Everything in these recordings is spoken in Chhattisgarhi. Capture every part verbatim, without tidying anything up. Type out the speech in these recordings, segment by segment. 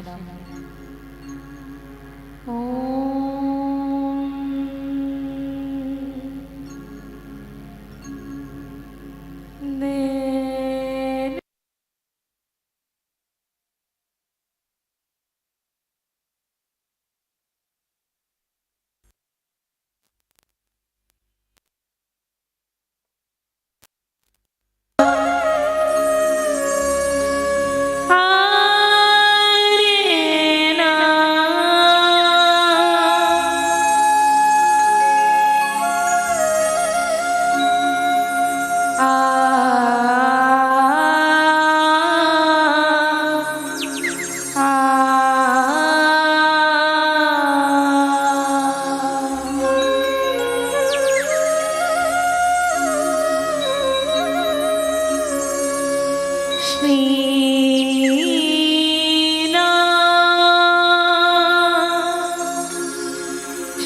ॐ दे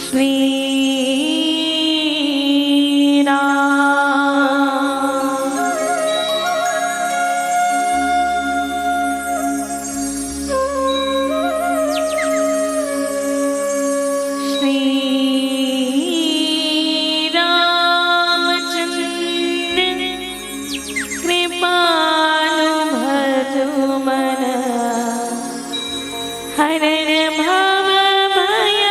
श्री राम। श्री रामचंद्र कृपालु भजु मन, हरण भव भय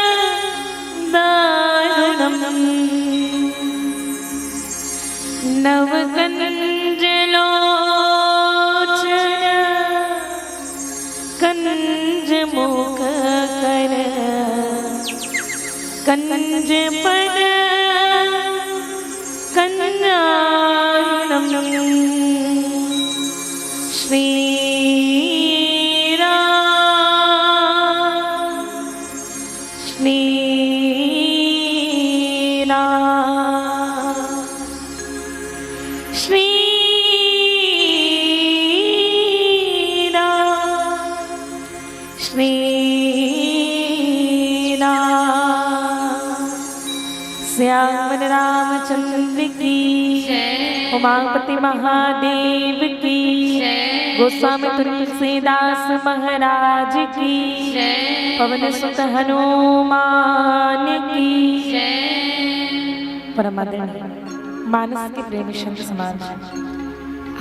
दारुणम्। नव कंज लोचन कंज मुख कर, कंज पद कंजानम। श्री राम, श्री राम, श्री राम, श्री राम। श्याम रामचंद्र की जय। उमापति महादेव की जय। गोस्वामी तुलसीदास महाराज की जय। पवन सुत हनुमान की जय। परम आदरणीय मानस के प्रेमी संत समाज,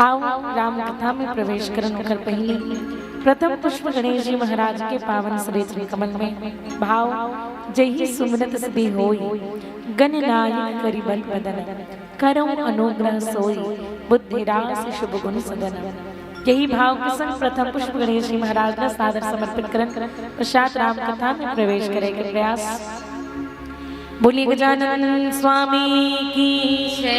आओ राम कथा में प्रवेश करन ओकर पहिली प्रथम पुष्प गणेश जी महाराज के पावन श्री चरण कमल में भाव। जय ही सुमिरत सिद्धि होई, गणनायक करि बल बदन, करौ अनुग्रह सोई, बुद्धि रास शुभ गुण सदन। यही भाव के संग प्रथम पुष्प गणेश जी महाराज ला सादर समर्पित करन पश्चात राम कथा में प्रवेश करे के प्रयास। बोलिए गजानन स्वामी की जय।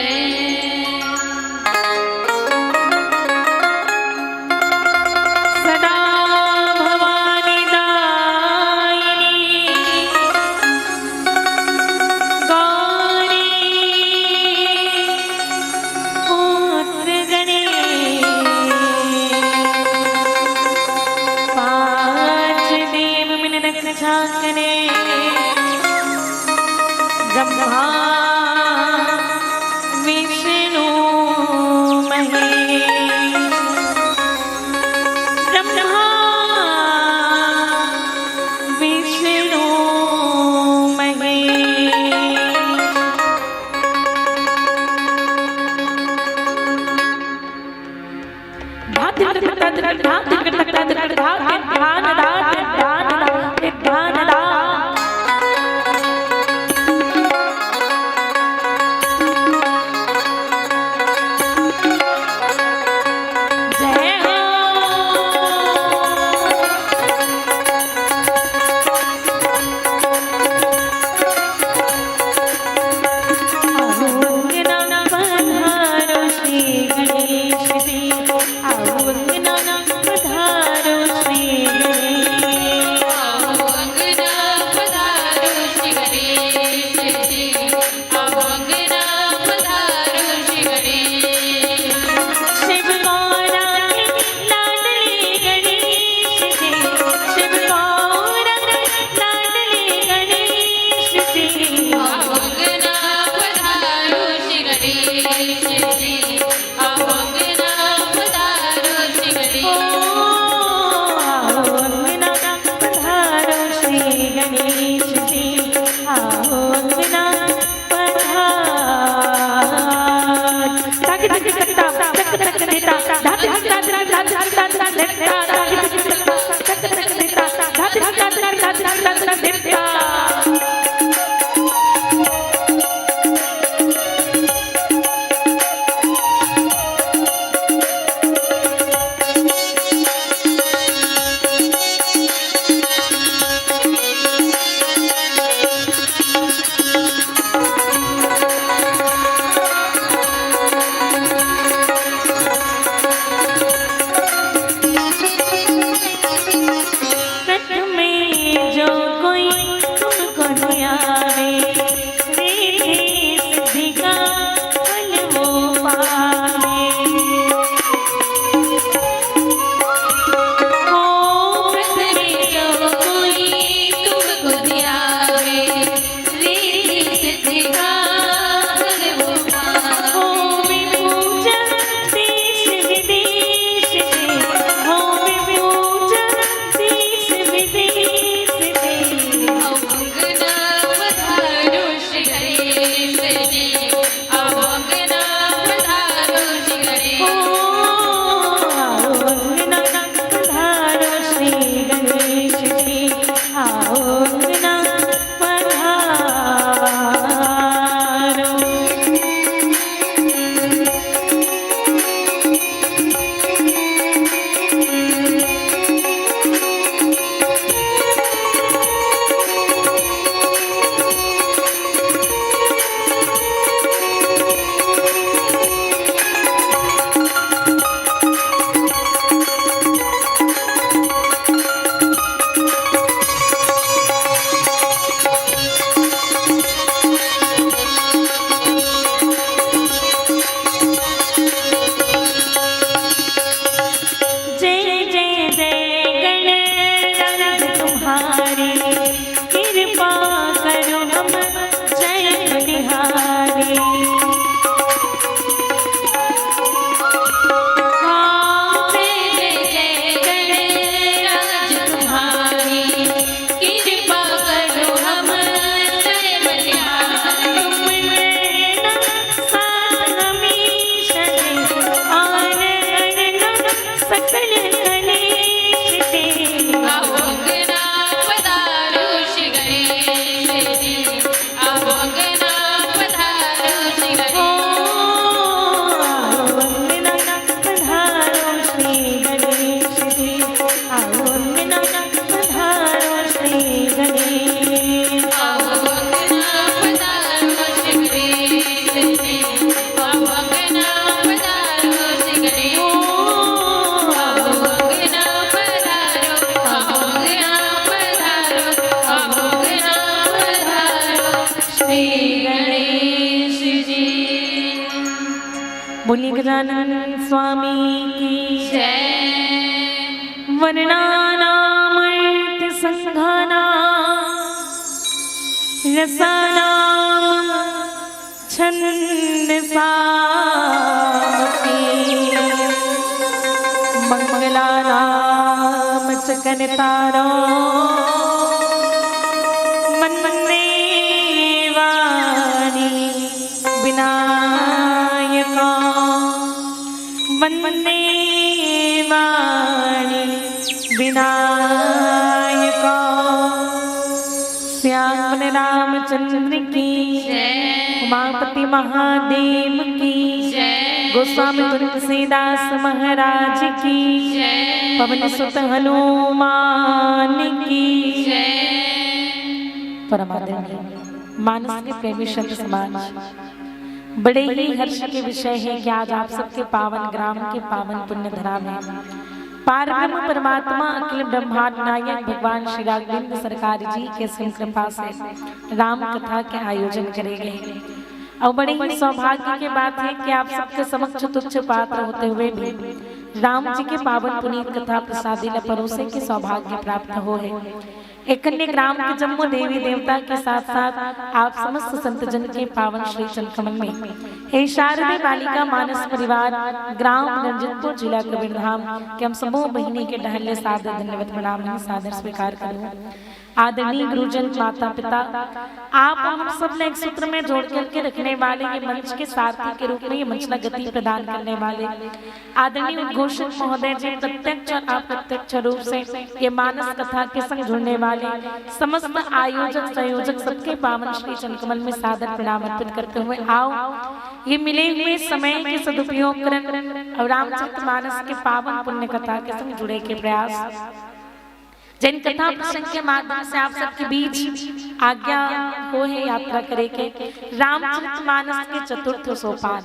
सदा भवानी दायिनी गौरी पुत्र गणेश, पांच देव मिलि रक्षा करे, ब्रह्मा विष्णु महेश, ब्रह्मा विष्णु महेश। सच में जो कोई तुमको ध्यावे, रिद्धि सिद्धि का फल वो पावे। ओ, सच में जो कोई तुमको ध्यावे, रिद्धि सिद्धि का फल वो पावे। होवे पूजा देश विदेश में, होवे पूजा देश विदेश में। आओ अंगना पधारो श्री गणेश जी, आओ अंगना पधारो श्री गणेश। ओ, आओ अंगना पधारो श्री गणेश जी, आओ अंगना पधारो। जय जय जय गणराज तुम्हारी, कृपा करो हम जय बलिहारी। हाँ, जय जय जय गणराज तुम्हारी, कृपा करो हम जय बलिहारी। तुम रहना साथ हमेशा रे, आन अड़ना सकल कलेश ते। आओ अंगना पधारो श्री गणेश जी, आओ अंगना पधारो श्री गणेश। ओ, आओ अंगना पधारो श्री गणेश जी, आओ अंगना पधारो श्री गणेश। आओ अंगना पधारो श्री गणेश जी, आओ अंगना पधारो श्री गणेश। आओ अंगना पधारो, आओ अंगना पधारो, आओ अंगना पधारो श्री गणेश जी। बोलिए गजानन स्वामी की जय। वर्णानामर्थ संघानां रसानां छंदसामपि। मंगलानां च कर्तारं वन्दे वाणी विनायकं, वन्दे वाणी विनायकं। श्याम रामचंद्र की जय। उमापति महादेव की जय। गोस्वामी तुलसीदास महाराज की जय। पवन सुत हनुमान की जय। परमादरणीय मानस के प्रेमी संत समाज, बड़े ही हर्ष के विषय है कि आज आप सबके पावन ग्राम के पावन पुण्य धरा में पारब्रह्म परमात्मा अखिल ब्रह्मांड नायक भगवान श्री राघवेंद्र सरकार जी के असीम कृपा से राम कथा के आयोजन करे गए। अउ बड़े ही सौभाग्य के बात है कि आप सबके समक्ष तुच्छ पात्र होते हुए भी राम जी के पावन पुनीत कथा प्रसादी ल परोसे के सौभाग्य प्राप्त हो है। एकन्ने ग्राम के जम्मो देवी देवता के साथ साथ आप समस्त संत जन के पावन श्री चरण कमल में हे शारदे बालिका मानस परिवार ग्राम रंजितपुर जिला कबीरधाम के हम समूह बहिनी के डहर ले सादर धन्यवाद प्रणाम हे सादर स्वीकार करूँ। आदरणीय गुरुजन, माता पिता, आप हम सब ने एक सूत्र में जोड़ करके रखने वाले, ये मंच के सारथी के रूप में ये मंच ला गति प्रदान करने वाले आदरणीय उद्घोषक महोदय जी प्रत्यक्ष और अप्रत्यक्ष रूप से ये मानस कथा के संग जुड़ने वाले समस्त आयोजक, संयोजक, सबके पावन श्री चरण कमल में सादर प्रणाम अर्पित करते हुए आओ, ये मिले हुए समय के सदुपयोग करन और रामचरित मानस के पावन पुण्य कथा के संग जुड़े के प्रयास। जेन कथा प्रसंग के माध्यम से आप सबके बीच आज्ञा हो हे यात्रा करे के, रामचरित मानस के चतुर्थ सोपान,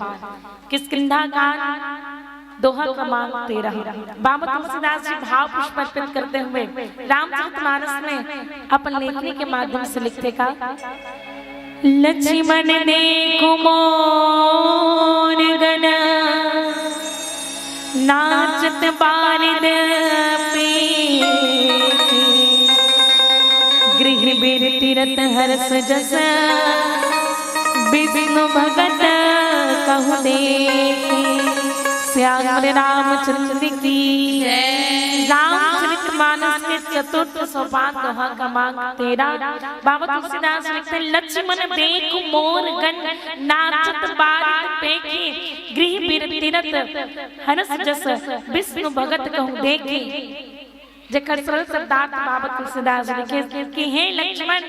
किष्किंधा कांड, दोहा क्रमांक तेरह। बाबा तुलसीदास जी भाव पुष्प अर्पित करते हुए रामचरित मानस में अपन लेखनी के माध्यम से लिखथे का, लक्ष्मण देखो मोर गन, नाचत बारिद पेखी। गृह बीर तीरथ हर्ष जस, विष्णु भगत कहु देखी। श्याम रामचंद्र की जय। रामचरित मानस के चतुर्थ सोपान दोहा क्रमांक तेरह। बाबा तुलसीदास लिखते हैं, लक्ष्मण देखो मोर गन, नाचत बारिद पेखी। गृह बीर तीरथ हर्ष जस, विष्णु भगत कहु देखी। जेकर सरल शब्दार्थ बाबा तुलसीदास जी लिखे कि हे लक्ष्मण,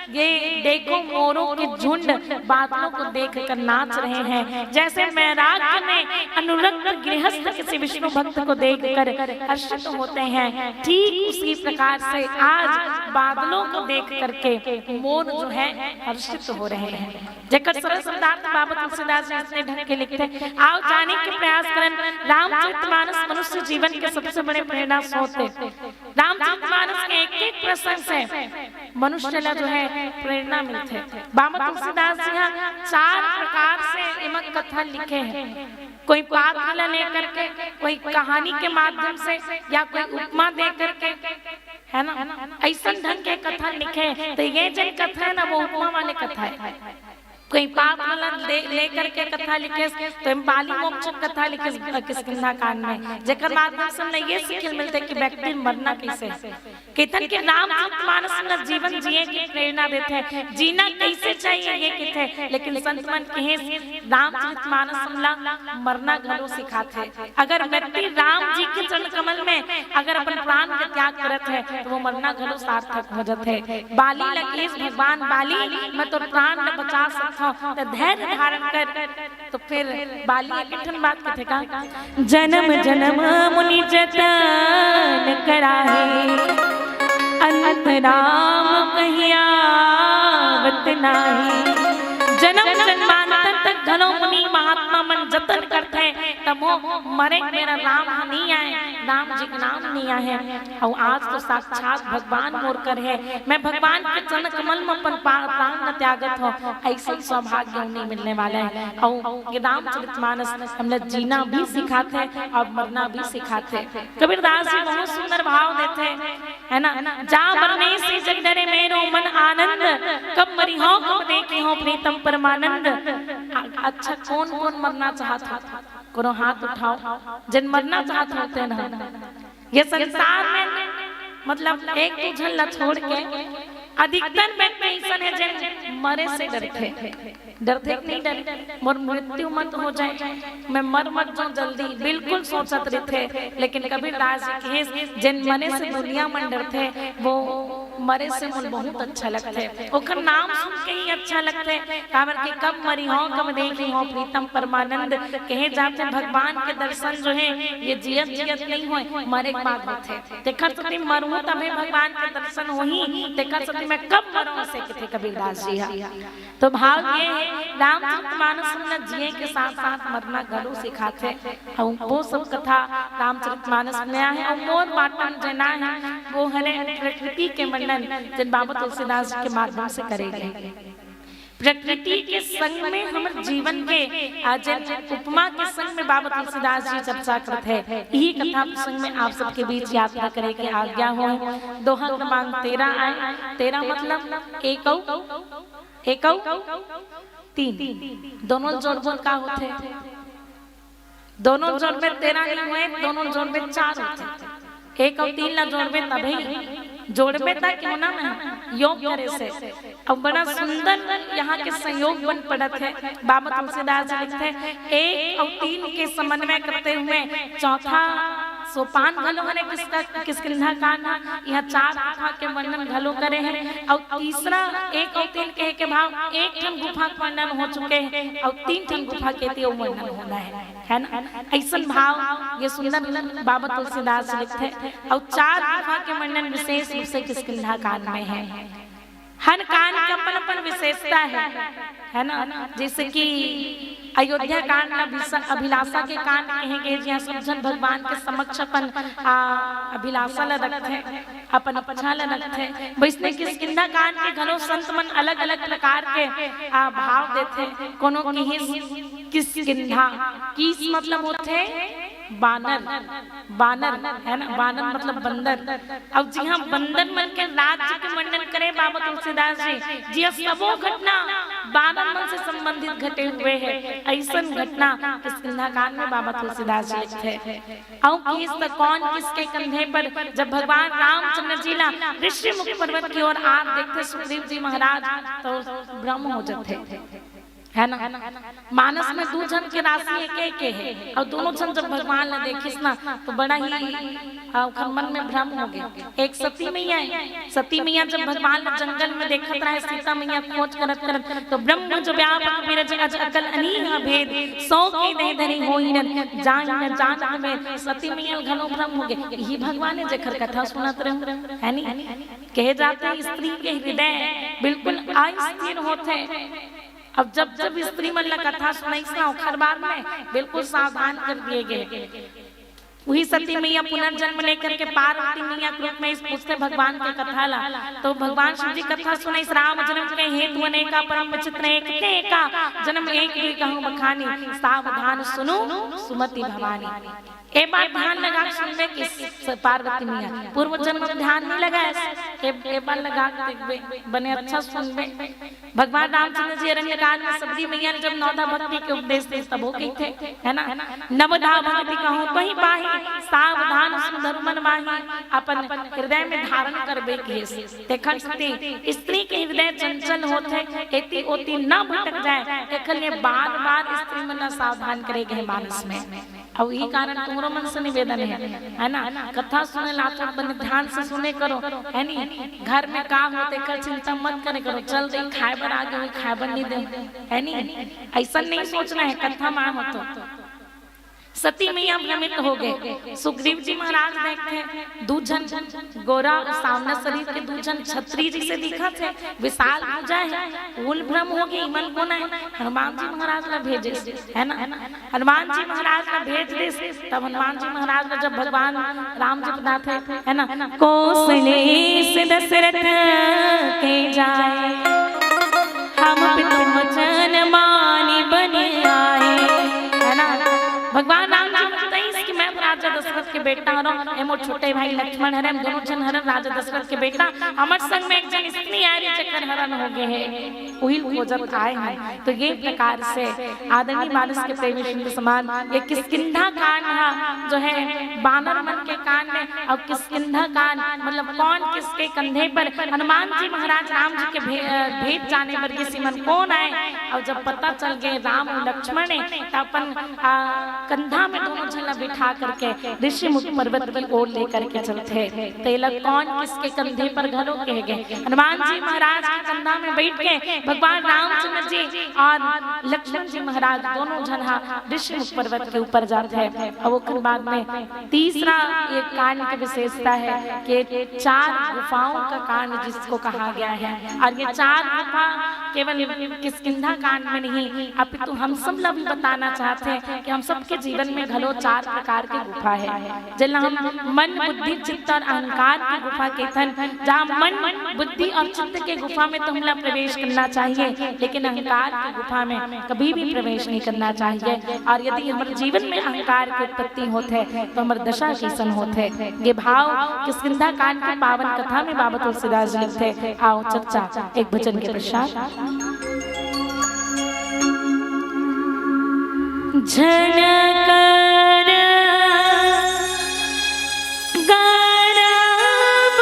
ये देखो मोरों के झुंड बादलों को देखकर नाच रहे हैं। जैसे वैराग्य में अनुरक्त गृहस्थ किसी विष्णु भक्त को देखकर हर्षित होते हैं, ठीक उसी प्रकार से आज बादलों को देख करके मोर जो है हर्षित हो रहे हैं। जेकर सरल शब्दार्थ बाबा तुलसीदास जी इसने ढंग के लिखते हैं। आओ जाने के प्रयास करन, रामचरित मानस मनुष्य जीवन के सबसे बड़े प्रेरणा स्रोत है। रामचरित मानस के एक एक प्रसंग से मनुष्य ला जो है प्रेरणा मिलथे। बाबा तुलसीदास जी हा चार प्रकार से एमा कथा लिखे हैं। कोई पात्र ला लेकर के, कोई कहानी के माध्यम से, या कोई उपमा दे करके, है ना, ऐसन ढंग के कथा लिखे। तो ये जन कथा है ना, वो उपमा वाले कथा है। कोई पात्र ला दे, लेकर के कथा लिखे, तो एम बाली मोक्षक कथा लिखे किष्किंधा कांड में, जेकर माध्यम से हमला ये सीखे मिलथे कि व्यक्ति मरना कैसे है। कहिथन कि रामचरित मानस हमला जीवन जिए के प्रेरणा देथे, जीना कैसे चाहिए ये कहिथे, लेकिन संत मन कहे रामचरित मानस हमला मरना घलो सिखाथे। अगर व्यक्ति राम जी के चरण कमल में अगर अपन प्राण के त्याग करत है, तो वो मरना घलो सार्थक हो जाथे। बाली ला कहिस भगवान, बाली, मैं तोर प्राण ला बचा सकथव, त धैर्य धारण कर। तो फिर बाली एक ठन बात कथे का, जन्म जन्म मुनि जतन कराहे, अंत राम कहियावत नाही। जन्म जन्मांतर तक घलो मुनि महात्मा मन जतन करथे, तभो मरे के बेरा राम ह नहीं आए, राम जी के नाम नहीं आए। अउ आज तो साक्षात भगवान मोर कर है, मैं भगवान के चरण कमल में अपन पा-, प्राण न त्यागत हो, ऐसा सौभाग्य नहीं मिलने वाला है। अउ ये रामचरित मानस हमला जीना भी सिखाथे और मरना भी सिखाथे। कबीरदास जी बहुत सुंदर भाव देथे, है ना, जा मरने से जग डरे मेरो मन आनंद, कब मरिहौं कब देखिहौं प्रीतम परमानंद। आ-, अच्छा, कौन कौन मरना चाहत हो, कोनो हाथ उठाओ, जिन मरना चाहत होते ना। ये संसार में मतलब एक दू झन ला छोड़ के अधिकतर व्यक्ति ऐसन है जिन मरे से डरथे। डरथे कि नहीं डरे? मोर मृत्यु मत हो जाए, मैं मर मत जाऊं जल्दी, बिल्कुल सोचत रहिथे। लेकिन कबीरदास जी कहिस, जिन मरे से दुनिया मन डरथे, वो मरे से मोला बहुत अच्छा लगथे। ओखर नाम सुन के ही अच्छा लगथे, काबर कि कब मरिहौं, कब देखिहौं प्रीतम परमानंद। कहे जाथे भगवान के दर्शन जो है, ये जियत जियत नहीं होय, मरे के बाद होथे। तेखर सेती मरहूं तभे भगवान के दर्शन होही, तेखर सेती मैं कब मरहूं, अइसे कथे कबीरदास जी हा। तो भाव ये है, रामचरित मानस हमला जिए के साथ साथ मरना घलो सिखाथे। अउ वो सब कथा रामचरित मानस में आहे। अउ मोर बाटम जेना है, वो हरे प्रकृति के वर्णन, जिन बाबा तुलसीदास जी के माध्यम से करे गए। प्रकृति के संग में हमर जीवन के, आ, जिन उपमा के संग में बाबा तुलसीदास जी चर्चा करत है। यही कथा प्रसंग में आप सबके बीच यात्रा करे के आज्ञा हो। दोहा क्रमांक तेरह आए। तेरह मतलब एक अउ, एक अउ तीन, दोनों जोड़बो का होथे? दोनों जोड़बे तेरह नहीं होए, दोनों जोड़बे चार होथे। एक अउ तीन ला जोड़बे तभे जोड़बे त क्यों ना मैं योग करे से। अब बड़ा सुंदर यहाँ के संयोग बन पड़त हे। बाबा तुलसीदास जी लिखथे, एक अउ तीन के समन्वय करते हुए चौथा सोपान घलो हरे किसका, किष्किंधा कांड ह। यहाँ चार गुफा के वर्णन घलो करे हे। अउ तीसरा एक अउ तीन कहे के भाव एक ठन गुफा के वर्णन हो चुके हे अउ तीन ठन गुफा के एती अउ वर्णन होना हे, है ना? ऐसन भाव ये सुंदर बाबा तुलसीदास जी लिखथे। अउ चार गुफा के वर्णन विशेष रूप से किष्किंधा कांड में हे। हर कांड के अपन अपन विशेषता हे, है ना? जैसे कि अयोध्या कांड ला अभिलाषा के कांड कहे गे, जिहाँ सब झन भगवान के समक्ष अपन, आ, अभिलाषा ला रखथे, अपन इच्छा ला रखथे। वैसने किष्किंधा कांड के घलो संत मन अलग-अलग प्रकार के, आ, भाव देथे। कोनो किहिस किष्किंधा, किस मतलब होथे बानर, बानर, है ना? बानर मतलब बंदर। अब जिहाँ बंदर मन के राज्य के वर्णन करे बाबा तुलसीदास जी, जिहाँ सबो घटना बानर मन से संबंधित घटे हुए हे, ऐसन घटना किष्किंधा कांड में बाबा तुलसीदास जी लिखथे। अउ किस त कौन किसके कंधे पर, जब भगवान रामचंद्र जी ला ऋषिमुख पर्वत की ओर आत देखथे सुग्रीव जी महाराज, तो भ्रम हो जाथे, है ना? मानस में दू झन के राशि एके एके हे, अउ दोनों झन जब भगवान ला देखिस ना, तो बड़ा ही, आ, ओखर मन में भ्रम हो गे। एक सती मैया हे, सती मैया जब भगवान ला जंगल में देखत रहे, सीता मैया खोज करत करत, तो ब्रह्म जो व्यापक बिरज अज अकल अनीह भेद, सौ के देह धरी होई नर, जाई न जानत में। सती मैया घलो भ्रम हो गे, यही भगवान हे जेकर कथा सुनत रहे, है नी? कहे जाथे स्त्री के हृदय बिल्कुल अस्थिर होथे। अब जब जब स्त्री मन ला कथा सुनाइस ना, ओखर बाद में बिल्कुल सावधान कर दिए गए। वही सती मैया पुनर्जन्म लेकर के पार्वती मैया के रूप में इस पूछथे भगवान के कथा ला, तो भगवान शिव जी कथा सुनाइस, राम जन्म के हेतु अनेका, परम विचित्र एक ते एका, जन्म एक दुई कहूँ बखानी, सावधान सुनु सुमति भवानी। ए बार ध्यान लगा के सुनबे कि स-, पार्वती मैया पूर्व जन्म में ध्यान नहीं लगाए, ए, ए बार लगा के देखबे, बने अच्छा सुनबे। भगवान रामचंद्र जी अरण्य कांड में सबरी मैया ने जब नवधा भक्ति के उपदेश दे, तब वो कहिथे, है ना, नवधा भक्ति कहूँ कहीं पाही, सावधान सुन धरु मन माही, अपन हृदय में धारण करबे कहिस। देखत स्त्री के हृदय चंचल होथे, एती ओती न भटक जाए, एखर लिए बार बार स्त्री मन ला सावधान करे गए मानस में। अउ यही कारण तुमरो मन से निवेदन हे, है ना? कथा सुने ला तो बने ध्यान से सुने करो, है नी? घर में का होथे, एकर चिंता मत करे करो। चल दे, खाए बर आ गे, खाए बर नहीं दे, है नी? ऐसा नहीं सोचना हे, कथा में हो तो। सती मैया भ्रमित हो गए। सुग्रीव जी महाराज देखथे, दू झन गोरा अउ सांवला शरीर के दू झन छत्री जैसे दिखत हे, विशाल भुजा हे, उल भ्रम हो गए, इमन कोन हे? हनुमान जी महाराज ला भेजे, है ना? हनुमान जी महाराज ला भेज दिस, तब हनुमान जी महाराज ला जब भगवान राम जी बताथे, है ना, कोसले से दशरथ के जाए, हम पितु वचन मानि बन आए, है ना। भगवान राम जी बताइस कि मैं तो राजा दशरथ के बेटा हरंव, ए मोर छोटे भाई लक्ष्मण हरे, हम दोनों झन हरन राजा दशरथ के बेटा, हमर संग में एक झन स्त्री आए रही जेकर हरण हो गए हे, उही खोजत आए हन। तो ये प्रकार से आदरणीय मानस के प्रेमी श्री समान ये किष्किंधा कांड हा जो है बानर मन के कांड हे, अउ किष्किंधा कांड मतलब कौन किसके कंधे पर हनुमान जी महाराज राम जी के भे-, अ, भेंट जाने बर गिस, इमन कोन आए, अउ जब पता चल गए राम अउ लक्ष्मण हे, त अपन, अ, कंधा में दोनों झन ला बिठा करके ऋषिमुख पर्वत की ओर लेकर के चलथे। तेला कौन किसके कंधे पर घलो कहे गए। हनुमान जी महाराज के कंधा में बैठ के भगवान रामचंद्र जी अउ लक्ष्मण जी महाराज दोनों झन हा ऋषिमुख पर्वत के ऊपर जाथे। अउ ओकर बाद में तीसरा ये कांड की विशेषता हे कि चार गुफाओं का कांड जिसको कहा गया हे। अउ ये चार गुफा केवल किष्किंधा कांड में नहीं, अपितु हम सब ला भी बताना चाहथे कि हम सबके जीवन में घलो चार प्रकार के गुफा हे। जेला हम मन, बुद्धि, चित्त अउ अहंकार के गुफा कहिथन, जहाँ मन, बुद्धि अउ चित्त के गुफा में तो हमला प्रवेश करना चाहिए, लेकिन अहंकार के गुफा में कभी भी प्रवेश नहीं करना चाहिए। अउ यदि हमर जीवन में अहंकार के उत्पत्ति होथे, तो हमर दशा कइसन होथे? ये भाव किष्किंधा कांड के पावन कथा में बाबा तुलसीदास जी लिखथे। आओ चर्चा एक भजन के पश्चात। झनकर गरब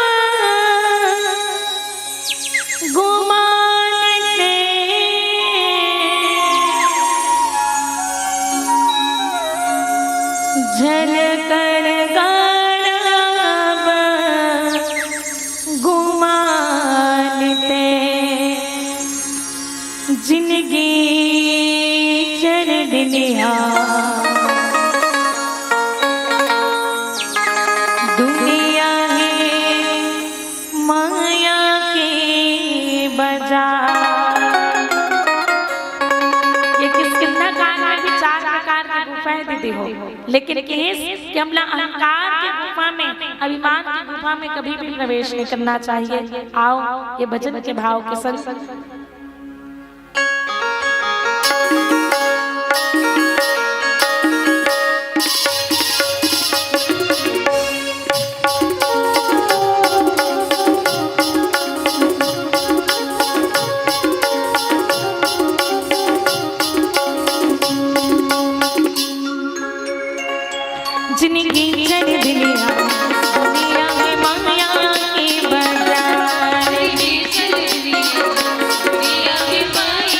झन कर गाड़ब गुमान ते, जिनगी चल दिनिया। दुनिया हे माया के बाजार। ये किष्किंधा कांड में भी चार प्रकार की गुफाएं दीदी हो, लेकिन कहिस कि हमला अहंकार के गुफा में, अभिमान के गुफा में कभी भी प्रवेश नहीं करना चाहिए। आओ, ये भजन के भाव के संग जिनगी चल दिनिया, दुनिया में माया के बाजार। जिनगी चल दिनिया, दुनिया में माया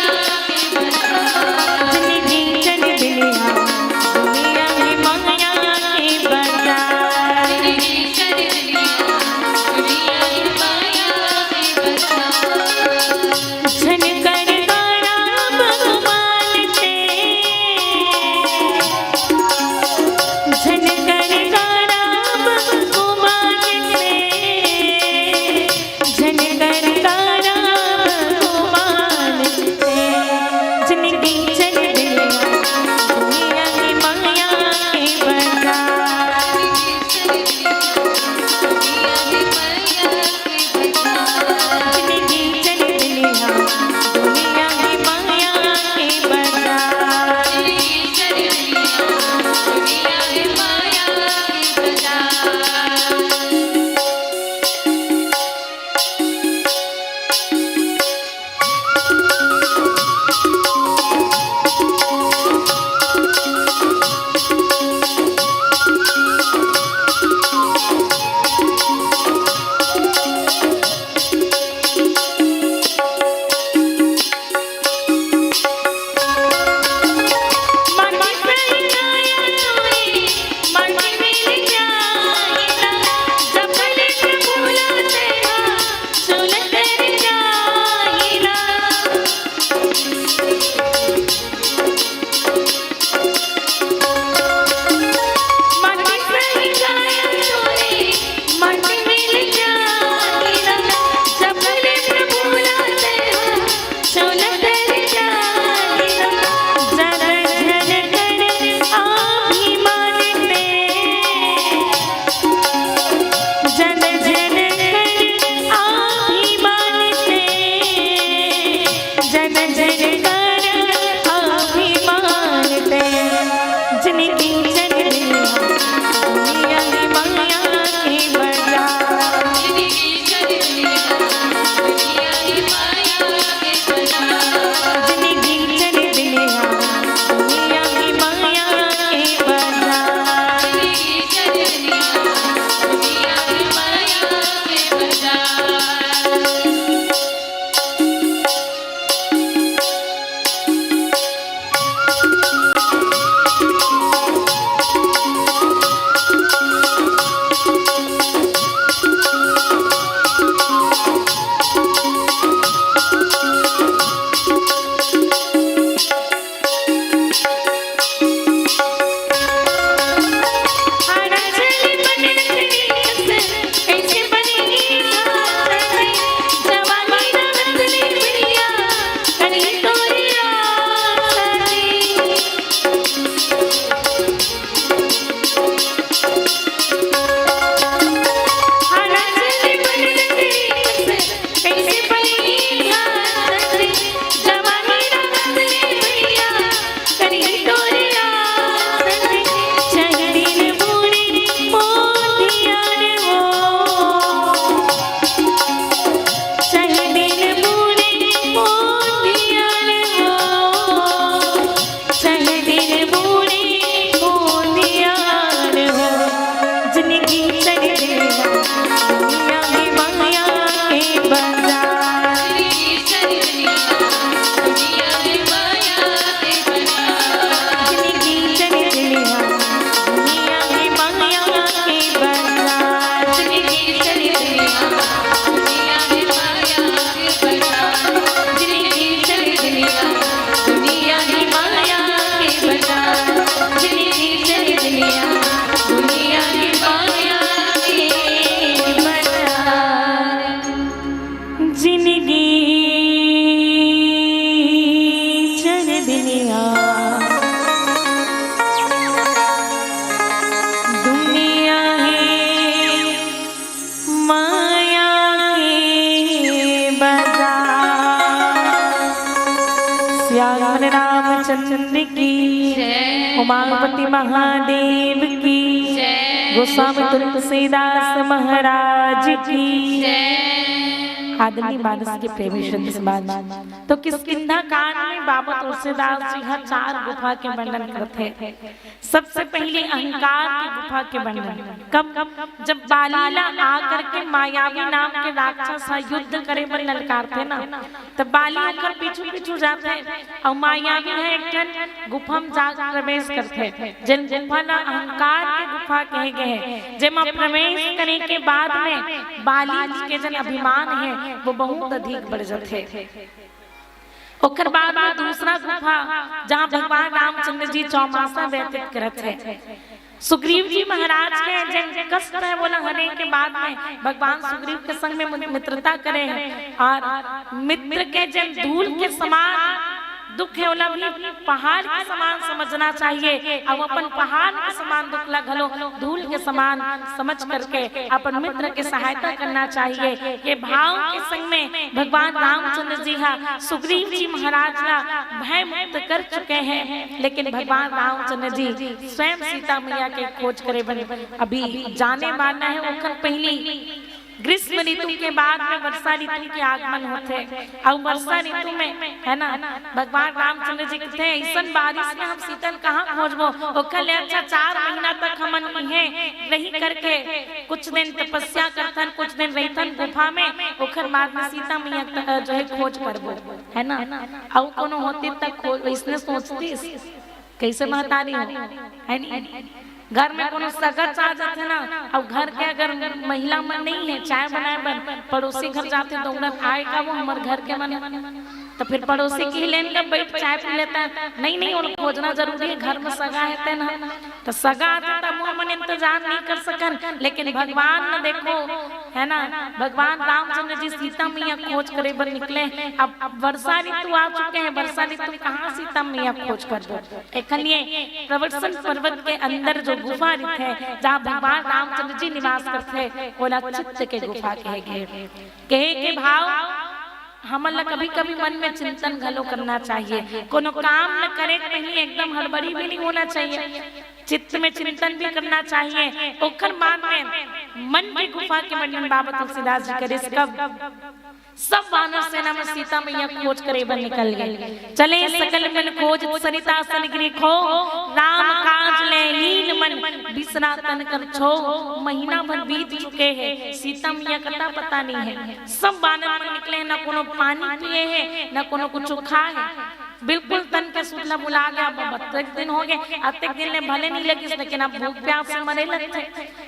के बाजार। झन कर गाड़ा भगवान ते, झन कर गाड़ा भगवान ते, झन कर गाड़ा भगवान ते। जिनगी चल दिनिया, दुनिया में माया के बाजार। उमापति महादेव की, गोस्वामी तुलसीदास महाराज की। आदरणीय मानस के प्रेमी संत समाज, तो किष्किंधा कांड में बाबा तुलसीदास जी ह चार गुफा के वर्णन करथे। सबसे पहले अहंकार के गुफा के वर्णन। कब? जब बाली ला आकर के मायावी नाम के राक्षस ह युद्ध करे बर ललकारथे ना, तब बाली ओकर पीछू पीछू जाथे अउ मायावी ह एक ठन गुफा म जा प्रवेश करथे, जेन गुफा ला अहंकार के गुफा कहे गए हे, जेमा प्रवेश करे के बाद में बाली के जन अभिमान हे, वो बहुत अधिक बढ़ जाथे। ओकर बाद में दूसरा गुफा, जहाँ भगवान रामचंद्र जी चौमासा व्यतीत करत हे। सुग्रीव जी महाराज के जन कष्ट हे, वोला हरे के बाद में भगवान सुग्रीव के संग में मित्रता करे हे अउ मित्र के जन धूल के समान दुख हे, वोला भी पहाड़ के समान समझना चाहिए अउ अपन पहाड़ के समान दुख ला घलो धूल के समान समझ करके अपन मित्र के सहायता करना चाहिए। ये भाव के संग में भगवान रामचंद्र जी हा सुग्रीव जी महाराज ला भय मुक्त कर चुके हे, लेकिन भगवान रामचंद्र जी स्वयं सीता मैया के खोज करे बर अभी जाने वाला हे। ओखर पहली ग्रीष्म ऋतु के बाद में वर्षा ऋतु के आगमन होथे अउ वर्षा ऋतु में, है ना, भगवान रामचंद्र जी कहथे, "ऐसन बारिश में हम सीता ल कहाँ खोजबो? ओखर ले अच्छा चार महीना तक हमन इहें रही करके कुछ दिन तपस्या करथन, कुछ दिन रहिथन गुफा में, ओखर बाद में सीता मैया क-, जो है, खोज करबो, है ना?" अउ कोनो होती तक खोज, इसने सोचतीस, कैसे महतारी हो, है नी? घर में कोनो सगा चा जाथे ना, अउ घर के अगर महिला मन नहीं हे चाय बनाए बर, पड़ोसी घर जाथे दौड़त, "आए का वो हमर घर के मन?" तो फिर पड़ोसी की लेन का बैठ चाय पी लेता है। नहीं, नहीं, उनको खोजना जरूरी है, घर में सगा है ते ना। तो सगा आथे तब हमन इंतजार नहीं कर सकन, लेकिन भगवान न देखो, है ना, भगवान रामचंद्र जी सीता मैया खोज करे बर निकले। अब वर्षा ऋतु आ चुके हैं, वर्षा ऋतु में कहाँ सीता मैया खोज करबो? एखन ये प्रवर्तन पर्वत के अंदर जो गुफा रहिथे, जहाँ भगवान रामचंद्र जी निवास करथे, ओला चित्त के गुफा कहे गे। कहे के भाव, हमन ला कभी-कभी मन में चिंतन घलो करना चाहिए। कोनो काम ल करे के पहिली एकदम हड़बड़ी भी नहीं होना चाहिए, चित्त में चिंतन भी करना चाहिए। ओखर बाद में मन के गुफा के वर्णन बाबा तुलसीदास जी करिस। कब? सब वानर सेना में सीता मैया खोज करे बर निकल गए। चले सकल मन खोज सरिता सन गिरि खो, राम काज ले लीन मन बिसरा तन कर छो। महीना भर बीत चुके हैं, सीता मैया कता पता नहीं है। सब वानर मन निकले हैं, ना कोनो पानी पिए हैं, ना कोनो कुछ खाए हैं। बिल्कुल तन के सुध ला भुला गया। अब अतेक दिन हो गए, अतेक दिन ले भले नहीं लगिस, लेकिन अब भूख प्यास से मरे लगथे।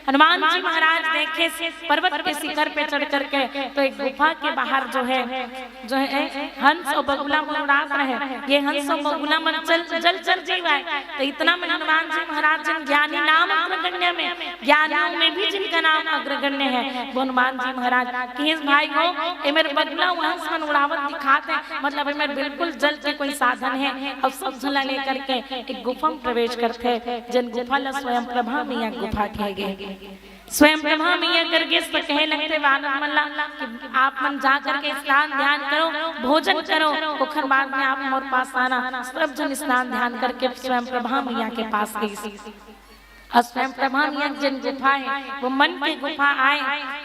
हनुमान जी महाराज देखे पर्वत के शिखर पे चढ़ करके, तो एक गुफा के बाहर जो है, जो है, हंस अउ बगुला मन उड़ात रहे। ये हंस अउ बगुला मन चल, जल चर जीव आए। तो इतना में हनुमान जी महाराज जिन ज्ञानी नाम अग्रगण्य में, ज्ञानियों में भी जिनका नाम अग्रगण्य है, वो हनुमान जी महाराज कहिस, "भाई हो, ए मेर बगुला अउ हंस मन उड़ावत दिखात हे, मतलब ए मेर बिल्कुल जल के कोई साधन है।" अउ सब झन ला लेकर के एक गुफा में प्रवेश करथे, जेन गुफा ला स्वयं प्रभा मैया गुफा कहे गे। स्वयं प्रभा मैया करके स-, कहे लगथे वानर मन ला कि आप मन जा करके स्नान ध्यान करो, भोजन करो, ओखर बाद में आप मोर पास आना। सब झन स्नान ध्यान करके स्वयं प्रभा मैया के पास गइस। अउ स्वयं प्रभा मैया जेन गुफा हे, वो मन के गुफा आए,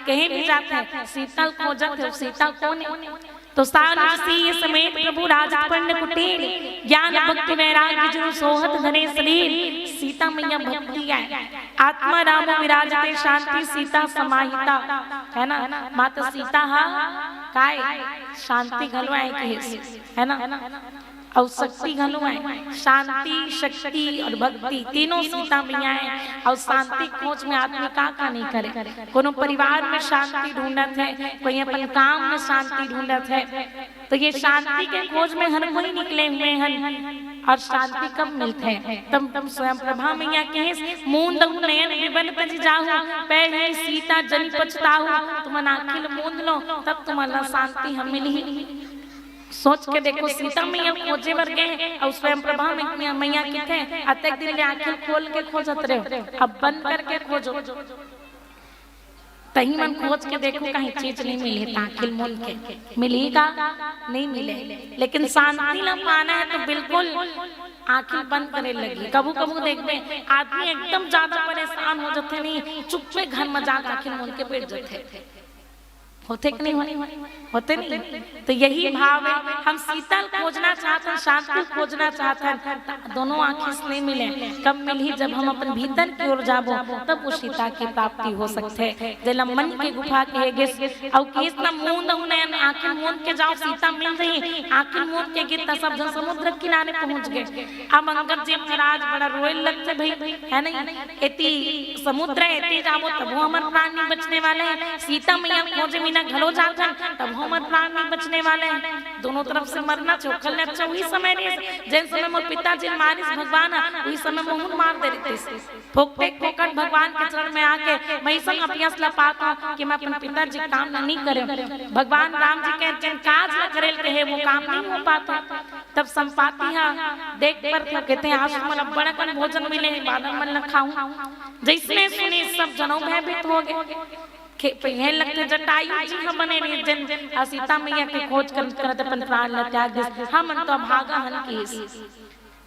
कहीं भी जाथे, सीता ल खोजत हे, सीता कोन हे? तो सानुज सीय समेत प्रभु राजपर्ण कुटीर, ज्ञान भक्ति वैराग्य जो सोहत धरे शरीर। सीता मैया भक्ति आए, आत्मा राम विराजते शांति सीता समाहिता, है ना? माता सीता हा काय शांति घलो आए कहिस, है ना? अउ शक्ति घलो आए, शांति, शक्ति अउ भक्ति तीनों सीता मैया आए। अउ शांति खोज में आदमी का का नहीं करे, कोनो परिवार में शांति ढूंढत हे, कोई अपन काम में शांति ढूंढत हे। तो ये शांति के खोज में हर कोई निकले हुए हैं। अउ शांति कब मिलथे? तब, तब स्वयं प्रभा मैया कहिस, "मूंदहु नयन विबल तजि जाहु, पै ही सीता जनि पछताहु।" तुमन आँखी ल मूंद लो, तब तुमन ला शांति ह मिलही। सोच के देखो, सीता मैया खोजे बर गे हे अउ स्वयं प्रभा मै-, मैया कथे, "अतेक दिन ले आँखी ल खोल के खोजत रहे हो, अब बंद करके खोजो।" तहीं मन खोज के देखो, कहीं चीज नहीं मिली, त आँखी ल मूंद के मिलही का? नहीं मिले। लेकिन शांति ला पाना है तो बिल्कुल आंखी ल बंद करे लगही। कभू कभू देखबे, आदमी एकदम ज्यादा परेशान हो जथे, नहीं चुप्पे घर म जाके आंखी ल मूंद के बैठ जथे। होथे कि नहीं होय? होथे नहीं? तो यही भाव है, हम सीता ल खोजना चाहथन, शांति ल खोजना चाहथन, त दोनों आंखी से नहीं मिले। कब मिलही? जब हम अपन भीतर की ओर जाबो, तब वो सीता की प्राप्ति हो सकथे। जेला मन के गुफा कहे गिस, अउ किस न मूंद अउ नयन, आंखी ल मूंद के जाव, सीता मिल जही। आंखी ल मूंद के गिस त सब झन समुद्र किनारे पहुंच गे। अब अंगद जी महाराज बड़ा रोए लगथे भाई, है नहीं? एती समुद्र, एती जाबो तभो हमर प्राण नहीं बचने वाले हैं। सीता मैया खोजे बिना घलो जाथन, तभो हमर प्राण नहीं बचने वाले हैं। दोनों तरफ से मरना, चोखल ने अच्छा वही समय रहिस, जेन समय मोर पिताजी ल मारिस भगवान ह, वही समय मोहन मार दे रहिस। फोकटे फोकट भगवान के चरण में आके मैं संग अपियस ला पात हूँ कि मैं अपन पिताजी के काम ला नहीं करे। भगवान राम जी के जेन काज ला करे ल कहे, वो काम नहीं हो पाता। तब संपाति हा देख परथे, कहथे, "आज तो मोला बड़ अकन भोजन मिले हे, बानर मन ला खाऊं।" जइसने सुनिस, सब जनों भयभीत हो गे। खे-, पहिए लगथे, जटायु जी ह बने रहिस, जेन सीता मैया के खोज करत करत अपन प्राण ला त्याग दिस। हमन तो अभागा हन किहिस।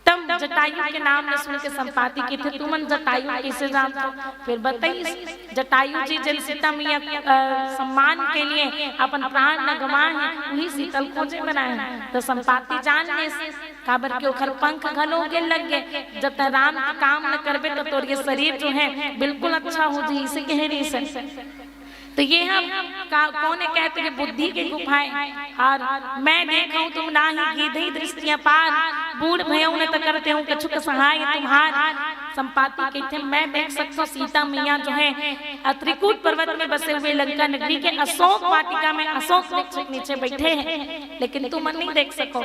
तब जटायु के नाम ल सुन के संपाति कहिथे, "तुमन जटायु कइसे जानथव?" फिर बताइस, जटायु जी जेन सीता मैया, अ, सम्मान के लिए अपन प्राण न गंवाए हैं, उही सीता ल खोजे बर आए हैं। तो संपाति जान लेस, काबर के ओखर पंख घलो उगे लग गे। जब तैं राम के काम ल करबे, तो तोर ये शरीर जो है, बिल्कुल अच्छा हो जाही, इसे कहे रहिस। तो ये हम का, कौन है कहते कि बुद्धि के गुफाएं। और मैं देखा हूँ तुम नाही कीधी दृष्टि अपार, बूढ़ भयउ न त करतेउ कछुक सहाय तुम्हार। संपाति कहते हैं, मैं देख सकता हूँ सीता मैया जो है, अ, त्रिकूट पर्वत में बसे हुए लंका नगरी के अशोक वाटिका में अशोक वृक्ष के नीचे बैठे हैं, लेकिन तुम नहीं देख सको।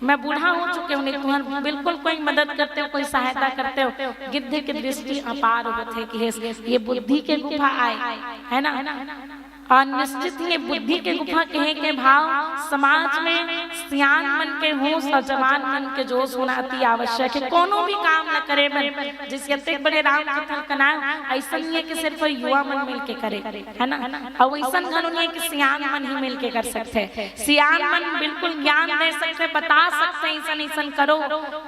मैं बूढ़ा हो चुके हूँ, नहीं तुम्हार बिल्कुल कोई मदद करतेउ, कोई सहायता करतेउ। गिद्ध की दृष्टि अपार होत है कि हे, ये बुद्धि के गुफा आए, है ना? और निश्चित ही ये बुद्धि के गुफा कहे के भाव समाज में सियान मन के होश और जवान मन के जोश होना अति आवश्यक है। कोनो भी काम न करे बर, जइसे अतेक बड़े राम कथा ल कनाए, अइसन नहीं है कि सिर्फ युवा मन मिल के करे, है ना? अउ अइसन घलो नहीं है कि सियान मन ही मिल के कर सकथे। सियान मन बिल्कुल ज्ञान दे सकथे, बता सकथे, अइसन अइसन करो,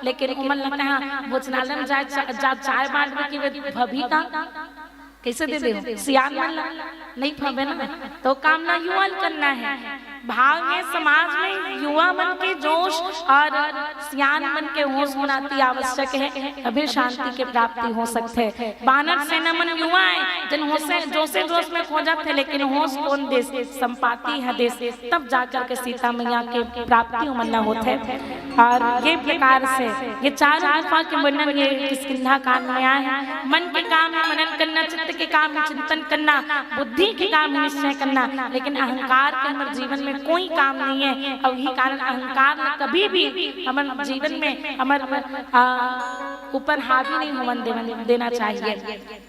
लेकिन उमन ल कहाँ भोजनालय में जाए, चा-, जा चाय बांटबे कि वे भभी का कइसे दे देहू? सियान मन ला नहीं फबे ना, तो काम ना युवा ल करना है। भाव ये समाज में युवा मन के जोश और सियान मन के होश होना अति आवश्यक है, तभी शांति के प्राप्ति हो सकथे। बानर सेना मन युवा आए, जेन होशे, जोशे जोश में खोजत थे, लेकिन होश कोन देस? संपाति ह देस, तब जाकर के सीता मैया के प्राप्ति उमन ला होथे। और ये प्रकार से ये चारों गुफा के वर्णन ये किष्किंधा कांड में आए हैं। मन के काम है मनन करना, चित्त के काम है चिंतन करना, बुद्धि के काम है निश्चय करना, लेकिन अहंकार के हमर जीवन में कोई काम नहीं है। और यही कारण अहंकार न कभी भी हमर जीवन में हमर, आ, ऊपर हावी नहीं होवन देवन, देना चाहिए।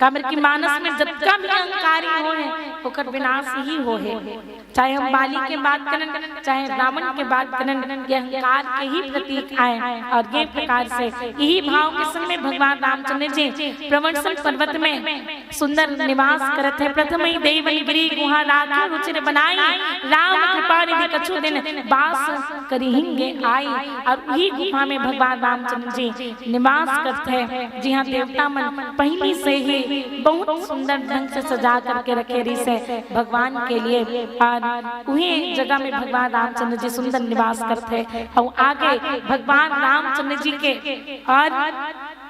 काबर कि मानस में जतका भी अहंकारी होए, ओकर विनाश ही होए। चाहे हम बाली के बात करन, चाहे रावण के बात करन, ये अहंकार के ही प्रतीक आए। और ये प्रकार से यही भाव के संग में भगवान रामचंद्र जी प्रवरसन पर्वत में सुंदर निवास करत है। प्रथम ही देवन गिरि गुहा राखे रुचिर बनाई, राम कृपा निधि कछु दिन बास करिहिंगे आई। और वही गुफा में भगवान रामचंद्र जी निवास करत है, जिहाँ देवता मन पहिली से ही बहुत सुंदर ढंग से सजा करके रखे रहिस हे भगवान के लिए। और उही जगह में भगवान रामचंद्र जी सुंदर निवास करत हे। और आगे भगवान रामचंद्र जी के और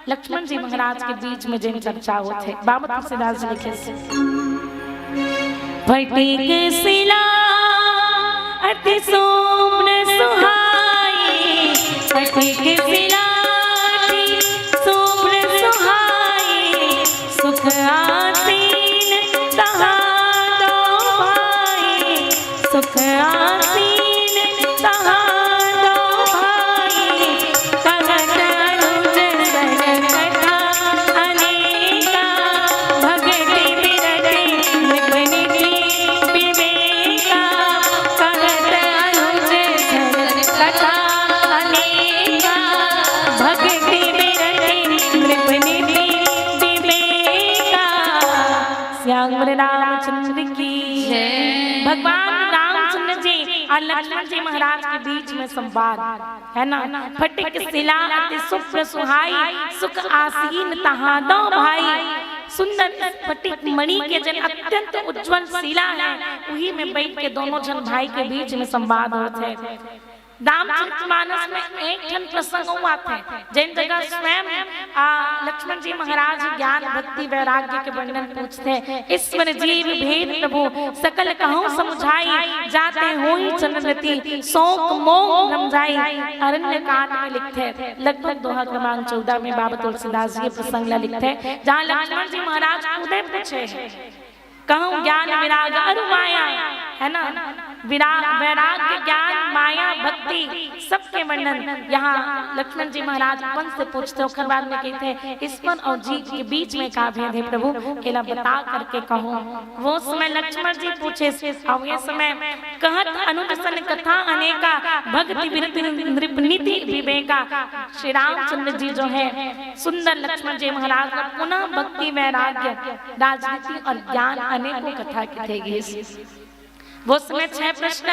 लक्ष्मण जी महाराज के बीच में जेन चर्चा होत हे, बाबा तुलसीदास जी लिखे से, फटिक सिला अति सुम्न सुहाई, फटिक सिला अति सुम्न सुहाई, सुख आसीन तहाँ दो भाई, सुख आसीन तहाँ दो भाई, कहत अनुज सन कथा अनेका, भगति बिरति नृप नीति विवेका, कहत अनुज सन कथा अनेका, भगति बिरति नृप नीति विवेका। श्याम रामचंद्र की जय। भगवान रामचंद्र जी और लक्ष्मण जी महाराज के बीच में संवाद, है ना? फटिक शिला अति शुभ्र सुहाई, सुख आसीन तहाँ दो भाई। सुंदर इस फटिक मणि के जन अत्यंत उज्जवल शिला है, उही में बैठ के दोनों जन भाई के बीच में संवाद होत हे। रामचरितमानस में एक ठन प्रसंग अउ आथे, जेन जगह स्वयं, आ, लक्ष्मण जी महाराज ज्ञान, भक्ति, वैराग्य के वर्णन पूछथे। ईश्वर जीव भेद प्रभु सकल कहूँ समुझाई, जाते होई चंद्रमति शोक मोह भ्रम जाई। अरण्य कांड में लिखथे, लगभग दोहा क्रमांक चौदह में बाबा तुलसीदास जी ये प्रसंग ला लिखथे, जहाँ लक्ष्मण जी महाराज खुदे पूछे हे, कहूँ ज्ञान विराग अरु माया, है ना? विराग, वैराग्य, ज्ञान, माया, भक्ति, सबके वर्णन यहाँ लक्ष्मण जी महाराज अपन से पूछथे, ओकर बाद में कहिथे, ईश्वर अउ जीव के बीच में का भेद हे प्रभु, एला बता करके कहो। वो समय लक्ष्मण जी पूछे, अउ ये समय कहत अनुज सन कथा अनेका, भक्ति विरत नृप नीति विवेका। श्री रामचंद्र जी जो है, सुंदर लक्ष्मण जी महाराज ला पुनः भक्ति, वैराग्य, राजनीति और ज्ञान अनेकों कथा कथे गिस। वो समय छह प्रश्न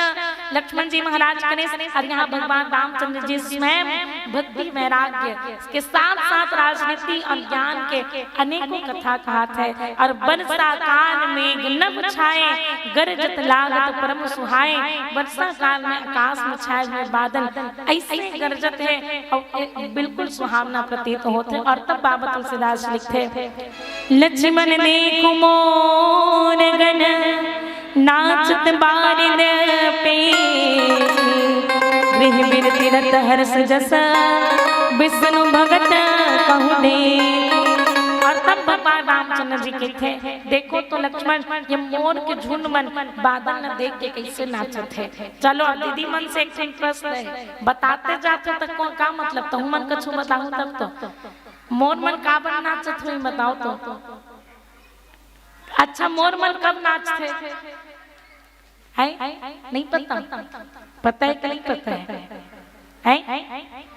लक्ष्मण जी महाराज करे, और यहाँ भगवान रामचंद्र जी स्वयं भक्ति, वैराग्य के साथ साथ राजनीति और ज्ञान के अनेकों कथा कहत हे। और बरसा काल मेघ नभ छाए, गरजत लागत परम सुहाए। बरसा काल में आकाश में छाए हुए बादल ऐसे गरजत हे और ए-, बिल्कुल सुहावना प्रतीत होत हे। और तब बाबा तुलसीदास लिखथे, लक्ष्मण देखु मोर गन नाचत बारिद पे, गृह बिरति रत हर्ष जस, विष्णु भगत कहु दे। और तब भगवान रामचंद्र जी कहिथे, देखो तो लक्ष्मण, ये मोर के झुंड मन बादल ला देख के कैसे नाचत हे। चलो, अब दीदी मन से एक ठन प्रश्न हे, बताते जात हो त को-, का मतलब, तहु मन कछु बताहू तब तो। मोर मन काबर नाचत होही, बताओ तो। अच्छा, मोर मन कब नाचथे? हैं? नहीं पता? पता हे कि नहीं पता हे? हैं?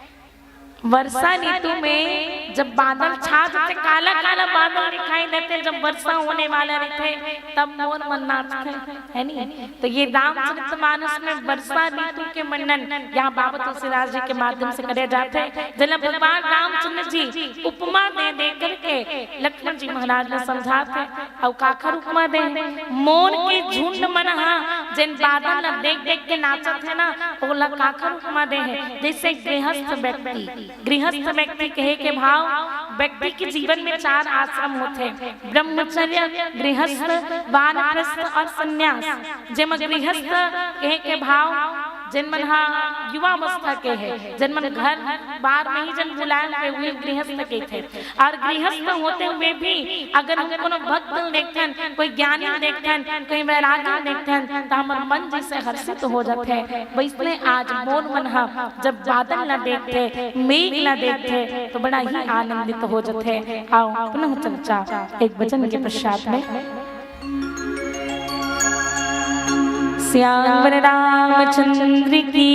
वर्षा ऋतु में जब बादल छा जाथे, काला काला बादल दिखाई देथे, जब वर्षा होने वाला रहिथे, तब मोर मन नाचथे, है नी? तो ये रामचरितमानस में वर्षा ऋतु के वर्णन यहाँ बाबा तुलसीदास जी के माध्यम से करे जाथे, जेला भगवान रामचंद्र जी उपमा दे दे करके लक्ष्मण जी महाराज ला समझाथे। अउ काखर उपमा दे हे? मोर के झुंड मन ह जेन बादल ला देख देख के नाचत हे ना, ओला काखर उपमा दे हे? जैसे गृहस्थ व्यक्ति, गृहस्थ व्यक्ति कहे के भाव व्यक्ति के जीवन में चार आश्रम होथे, ब्रह्मचर्य, गृहस्थ, वानप्रस्थ और संन्यास। जेमा गृहस्थ कहे के भाव जेन मन ह युवावस्था के हे, जेन मन घर बार में ही जन भुलाए हुए, उही गृहस्थ कहिथे। और गृहस्थ होते हुए भी अगर हम कोनो भक्त ल देखथन, कोई ज्ञानी ल देखथन, कोई वैरागी ल देखथन, त हमर मन जैसे हर्षित हो जाथे। वैसने आज मोर मन ह जब बादल ला देखथे, मेघ ला देखथे, तो बड़ा ही आनंदित हो जाथे। आओ, पुनः चर्चा एक भजन के पश्चात में। सियावर रामचंद्र की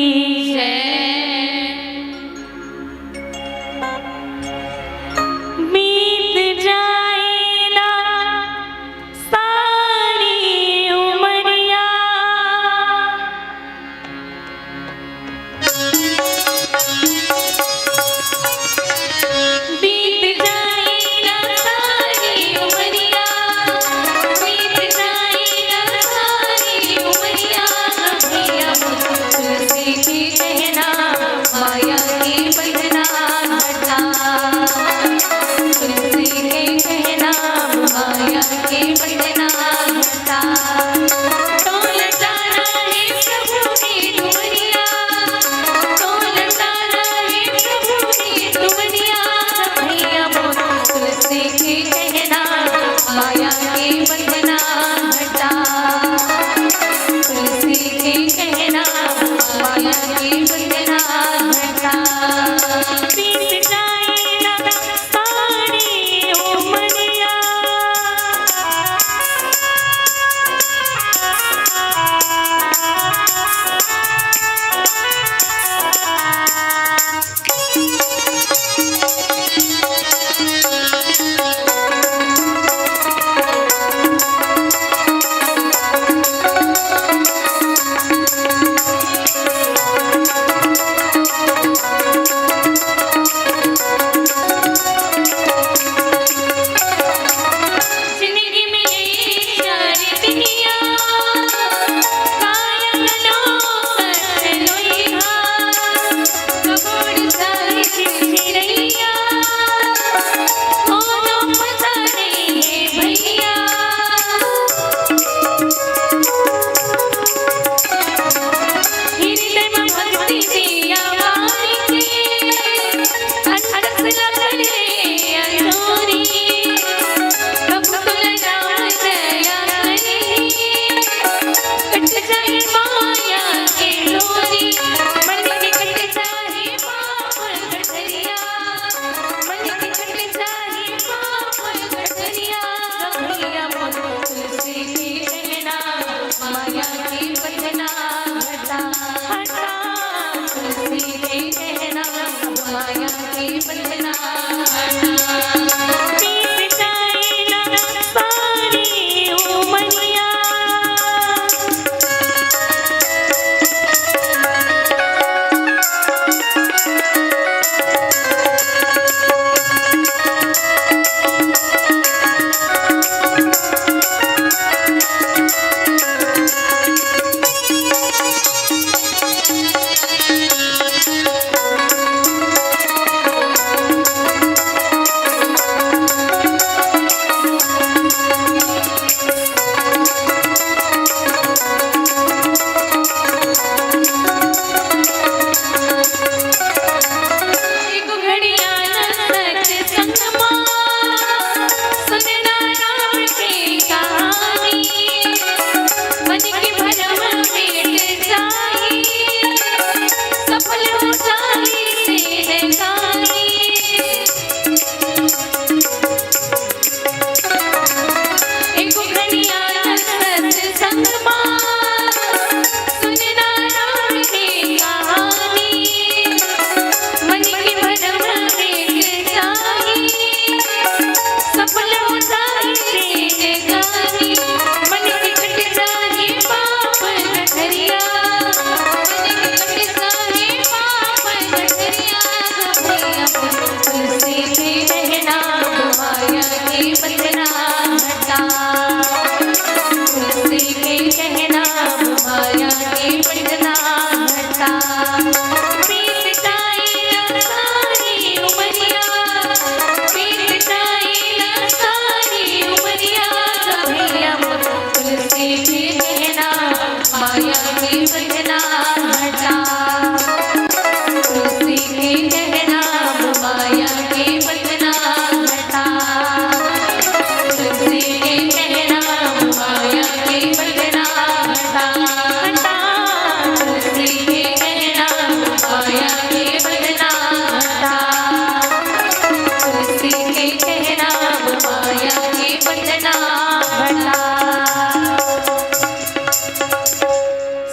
जय। बीत जाए ना सारी उमरिया, बीत जाए ना सारी उमरिया, बीत जाए ना सारी उमरिया, भैया तुलसी के कहना माया के बंधना हटा, तुलसी के कहना माया के बंधना हटा। तो लौटाना हे प्रभु की दुआरिया, तो लौटाना हे प्रभु की दुआरिया। भैया वो तुलसी के कहना माया के बंधना हटा, तुलसी के कहना माया के बंधना हटा। बीत जाए ना सारी उमरिया।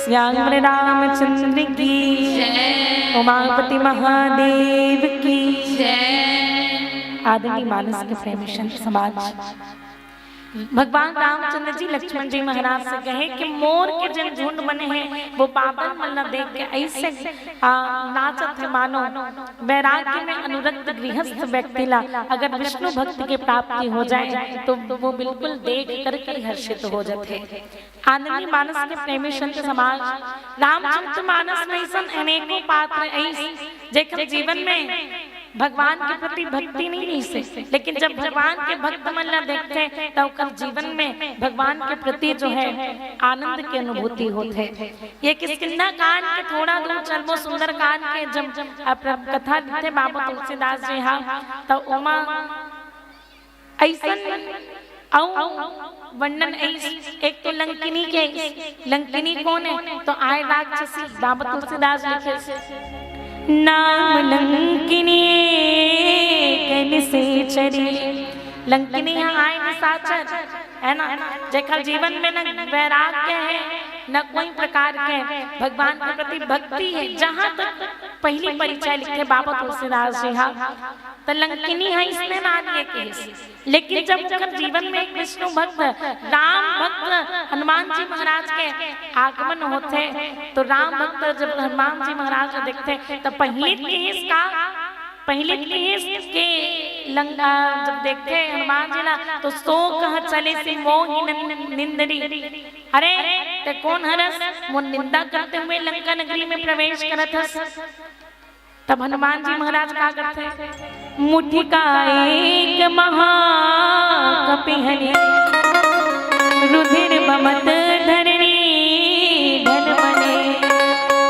श्याम रामचंद्र की, उमापति महादेव की। आदरणीय मानस के प्रेमी संत समाज, भगवान रामचंद्र जी लक्ष्मण जी महाराज से कहे कि मोर के जन झुंड बने हैं, वो बादल मन ला देख के ऐसे, आ, नाचत है मानो। वैराग्य में अनुरक्त गृहस्थ व्यक्ति ला अगर विष्णु भक्ति के प्राप्ति हो जाए तो वो बिल्कुल देख करके हर्षित हो जाते। आदरणीय मानस के प्रेमी संत समाज, रामचरित मानस में ऐसन अनेकों पात्र ऐस जेकर जीवन में भगवान के प्रति भक्ति नहीं रहिसे, लेकिन जब भगवान के भक्त मन ला देखथे त ओकर जीवन में भगवान के प्रति जो है आनंद के अनुभूति होथे। ये किष्किंधा कांड के थोड़ा दूर चलबो, सुंदर कांड के जब अप-, कथा लिखथे बाबा तुलसीदास जी हा, त ओमा ऐसन अउ वर्णन ऐस, एक तो लंकिनी के, लंकिनी कौन है? तो आय राक्षसी, बाबा तुलसीदास लिखे, नाम लंकिनी एक निशाचरी। लंकिनी यहाँ आय निशाचर, है ना, जेकर जीवन में न वैराग्य है, न कोई प्रकार के भगवान के प्रति भक्ति है। जहाँ तक पहली परिचय लिखे बाबा तुलसीदास जी हा, त लंकिनी हा इसने नान ये कहिस। लेकिन जब ओकर जीवन में एक विष्णु भक्त, राम भक्त हनुमान जी महाराज के आगमन होथे, तो राम भक्त जब हनुमान जी महाराज ला देखथे, त पहिली कहिस का, पहिली कहिस के लंका जब देखथे हनुमान जी ला, तो सो कह चलिस मोहि नन-, निंदरी। अरे, ते कौन हरस, मोर निंदा करते हुए लंका नगरी में प्रवेश करत हस? तब हनुमान जी महाराज का करथे, मुठिका एक महाकपि हनि, रुधिर बमत धरणी धन मने।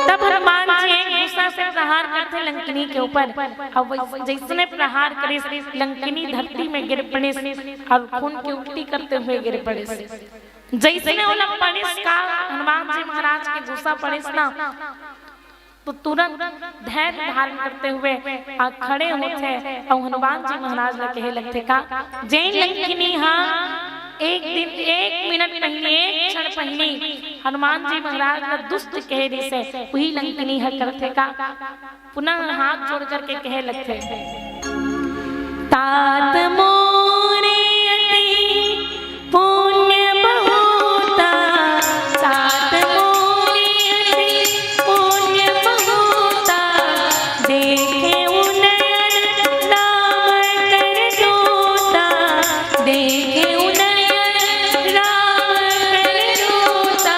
तब हनुमान जी एक गुस्सा से प्रहार करथे लंकिनी के ऊपर, और वैस-, जैसने प्रहार करिस, लंकिनी धरती में गिर पड़िस और खून के उल्टी करते हुए गिर पड़िस। जैसने ओला पड़िस का, हनुमान जी महाराज के गुस्सा पड़िस ना, तो तुरंत धैर्य धारण करते हुए आ खड़े होथे अउ हनुमान जी महाराज ला कहे लगथे का, जे लंकिनी हा एक दिन, एक मिनट पहिली, एक क्षण पहिली हनुमान जी महाराज ला दुष्ट कहे रिहिसे, उही लंकिनी हा करथे का, पुनः हाथ जोड़ करके कहे लगथे, तात मोरे अति पुण्य बहुता, तात मोरे अति पुण्य बहुता, देखे उनयन राम कर दूता, देखे उनयन राम कर दूता,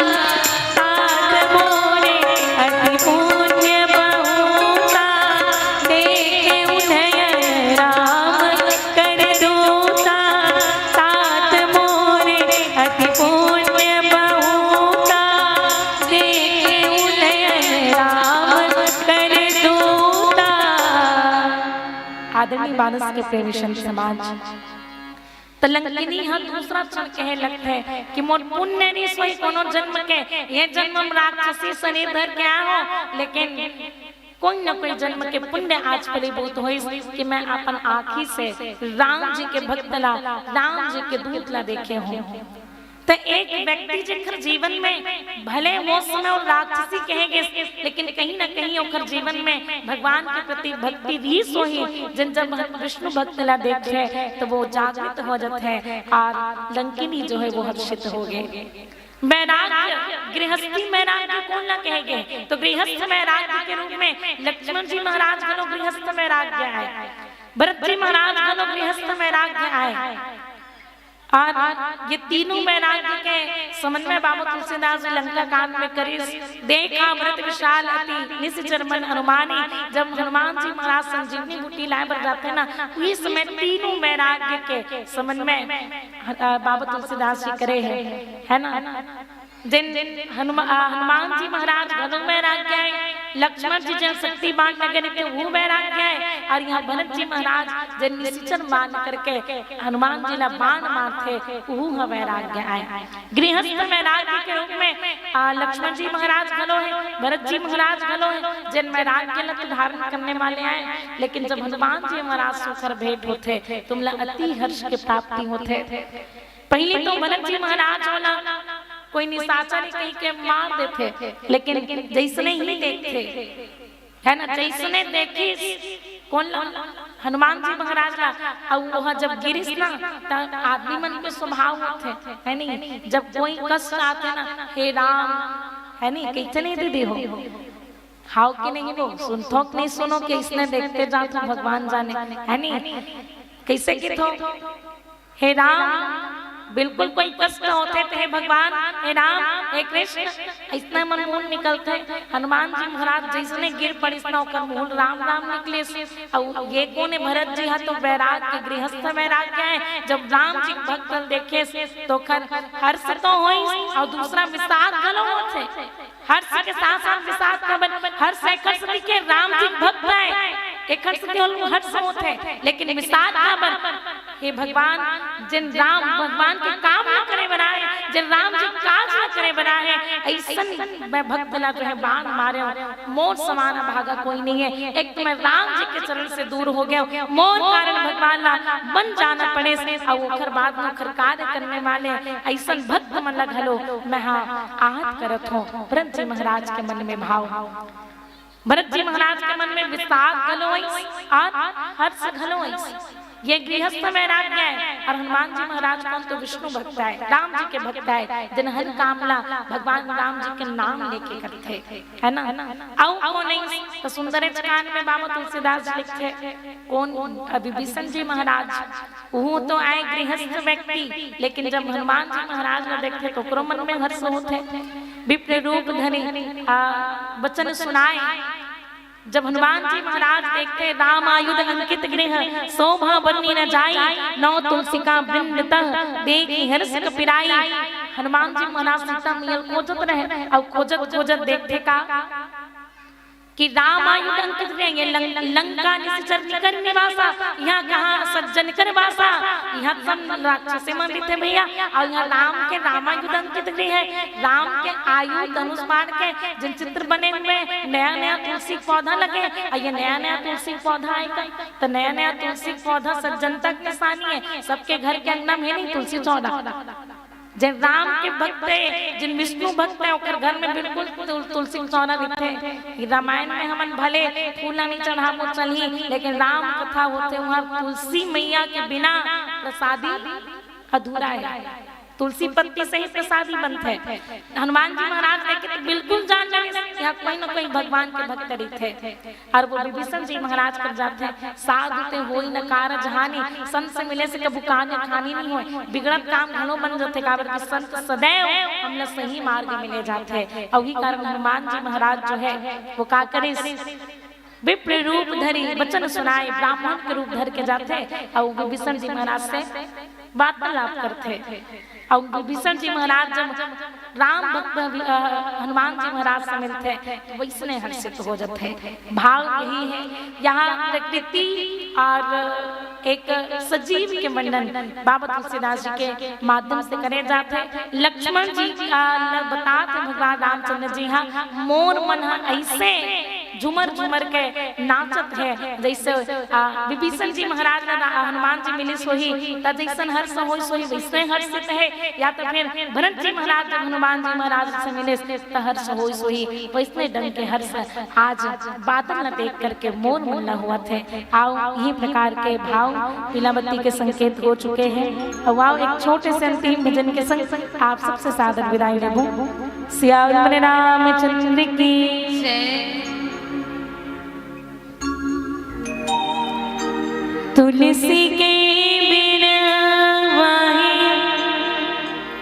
तात मोरे अति पुण्य बहुता, देखे उनयन राम कर दूता, तात मोरे अति पुण्य बहुता, देखे उनयन राम कर दूता। आदरणीय मानस के प्रेमी संत समाज, त लंकिनी ह दूसरा क्षण कहे लगथे कि मोर पुण्य नइ सोई कोनो जन्म के, ये जन्म म राक्षसी शरीर धर के आए हों, लेकिन कोई न कोई जन्म के पुण्य आज फलीभूत होइस कि मैं अपन आँखी से राम जी के भक्त ला, राम जी के दूत ला देखे हों। त एक व्यक्ति जेकर जीवन में भले वो समय वो राक्षसी कहे गिस, लेकिन कहीं ना कहीं ओकर जीवन में भगवान के प्रति भक्ति रिहिस होही, जेन जब विष्णु भक्त ला देखथे, त वो जागृत हो जाथे अउ लंकिनी जो हे, वो हर्षित हो गे। वैराग्य, गृहस्थी वैराग्य कोन ला कहे गे? त गृहस्थ वैराग्य के रूप में लक्ष्मण जी महाराज घलो गृहस्थ वैराग्य आय, भरत जी महाराज घलो गृहस्थ वैराग्य आय। अउ ये तीनों वैराग्य के समन्वय बाबा तुलसीदास जी लंका कांड में करिस। देखा व्रत विशाल अति निशिचर मन अनुमानी, जब हनुमान जी महाराज संजीवनी बूटी लाए बर जाथे ना, उही समय तीनों वैराग्य के समन्वय, अ, बाबा तुलसीदास जी करे हे, है ना? जेन हनुमा-, अ, हनुमान जी महाराज घलो वैराग्य आय, लक्ष्मण जी जेन शक्ति बाण लगे रहिथे, वो वैराग्य आय, और यहाँ भरत जी महाराज जेन निशिचर बाण करके हनुमान जी ला बाण मारथे, वो ह वैराग्य आय। गृहस्थ वैराग्य के रूप में, आ, लक्ष्मण जी महाराज घलो हे, भरत जी महाराज घलो हे, जेन वैराग्य ला तो धारण करने वाले आय, लेकिन जब हनुमान जी महाराज से ओकर भेंट होथे, त ओमन ला अति हर्ष के प्राप्ति होथे। पहिली तो भरत जी महाराज ओला कोई निशाचर हे कहि के मार देथे, लेकिन जइसने ही देखथे, है ना, जइसने देखिस कोन ला, हनुमान जी महाराज ला, अउ ओह जब गिरिस ना, त आदमी मन के स्वभाव होथे, है नी, जब कोई कष्ट आथे ना, "हे राम", है नी, कइसे नहीं दीदी हो, हाव कि नहीं वो, सुनथो कि नहीं सुनो, कि इसने देखते जाथो भगवान जाने, है नी, कइसे किथो, "हे राम", बिल्कुल कोई कष्ट होथे त "हे भगवान, हे राम, हे कृष्ण", अइसने मन मुंह निकलथे। हनुमान जी महाराज जइसने गिर पड़िस ना, ओकर मुंह राम राम निकलिस। अउ ये कोन हे, भरत जी ह तो वैराग्य, गृहस्थ वैराग्य हे। जब राम जी भक्त ल देखेस त ओकर हर्ष तो होइस अउ दूसरा विषाद घलो होथे। हर्ष के साथ साथ विषाद का बन, हर्ष एकर सेती के राम जी भक्त हे, एकर सेती ओला हर्ष होथे, लेकिन विषाद का बन, हे भगवान, जेन राम भगवान के काम ला करे बर आए, जेन राम जी काज ला करे बर आए, अइसन मैं भक्त ला जो है बाण मारे हंव, मोर समान भागा कोई नहीं है। एक तो मैं राम जी के चरण से दूर हो गया हंव, मोर कारण भगवान ला बन जाना पड़े, अउ ओकर बाद में ओकर कार्य करने वाले अइसन भक्त मन ला घलो मैं हा आहत करत हंव। भरत जी महाराज के मन में भाव, भरत जी महाराज के मन में विषाद घलो आइस अउ हर्ष घलो आइस। ये गृहस्थ वैराग्य हे। अउ हनुमान जी महाराज कोन, तो विष्णु भक्त हे, राम जी के भक्त हे, जेन हर काम ला भगवान राम जी के नाम लेके करथे, है ना? अउ कोन आइस, तो सुंदरेच कांड में बाबा तुलसीदास जी लिखथे, कोन, विभीषण जी महाराज, वो तो आए गृहस्थ व्यक्ति, लेकिन जब हनुमान जी महाराज ला देखथे त ओकरो मन में हर्ष होथे। विप्र रूप धरि, आ, वचन सुनाए, जब हनुमान जी महाराज देखथे, "राम आयुध अंकित गृह, शोभा बरनि न जाई, नौ तुलसिका वृंद तह, देखि हर्ष कपि राई।" हनुमान जी महाराज सीता मैया ल खोजत रहे, अउ खोजत खोजत देखथे का कि राम आयुध अंकित रहे, ये लंक-, लंका निशिचर निकर निवासा, यहाँ कहाँ सज्जन कर वासा, यहाँ सब राक्षसे मन रहिथे भैया, अउ यहाँ राम के रामायुध अंकित रहे हे, राम के आयु धनुष बाण के जेन चित्र बने हुए, नया नया तुलसी के पौधा लगे, अउ ये नया नया तुलसी के पौधा आए का, त नया नया तुलसी के पौधा सज्जनता के निशानी हे, सबके घर के अंगना में हे नहीं तुलसी चौरा। जेन राम के भक्त हे, जेन विष्णु भक्त हे, ओकर घर में बिल्कुल तुल-, तुलसी के चौरा रहिथे। ये रामायण में हमन भले फूल ला नइ चढ़ाबो चलही, लेकिन राम कथा होथे, उहाँ तुलसी मैया के बिना प्रसादी अधूरा हे। तुलसी पत्ती से ही प्रसादी बनथे। हनुमान जी महाराज देखे त बिल्कुल जान डरिस, यहाँ कोई न कोई भगवान के भक्त रहिथे। अउ वो विभीषण जी महाराज कर जाथे, "साधु ते होई न कारज हानि, संत से मिले से कभू कार्य हानि नहीं होय।" बिगड़त काम घलो बन जाथे, काबर कि संत सदैव हमला सही मार्ग में ले जाथे। अउ उही कारण हनुमान जी महाराज जो हे, वो का करिस, विप्र रूप धरि वचन सुनाए, ब्राह्मण के रूप धर के जाथे, अउ विभीषण जी महाराज से वार्तालाप करथे। अउ विभीषण जी महाराज जब राम भक्त वि-, अ, हनुमान जी महाराज से मिलथे, त वइसने हर्षित हो जाथे। भाव यही हे, यहाँ प्रकृति अउ एक सजीव के वर्णन बाबा तुलसीदास जी के माध्यम से करे जाथे। लक्ष्मण जी, अ, ल-, बतात हे भगवान रामचंद्र जी, हाँ, मोर मन ह अइसे झुमर झुमर के नाचत हे, जइसे, आ, विभीषण जी महाराज ला रा-, हनुमान जी मिलिस होही, त जइसन हर्ष होइस होही, वइसने हर्षित हे, या त फिर भरत जी महाराज जब हनुमान जी महाराज से मिलिस, त हर्ष होइस होही, वइसने ढंग के हर्ष आज बादल ला देख करके मोर मन ला होवत हे। अउ इही प्रकार के भाव पीलावती के संकेत हो चुके हे। अउ आओ एक छोटे से अंतिम भजन के संग आप सबसे सादर विदाई लेबो। सियावर रामचंद्र की जय। तुलसी के बिन वाहे,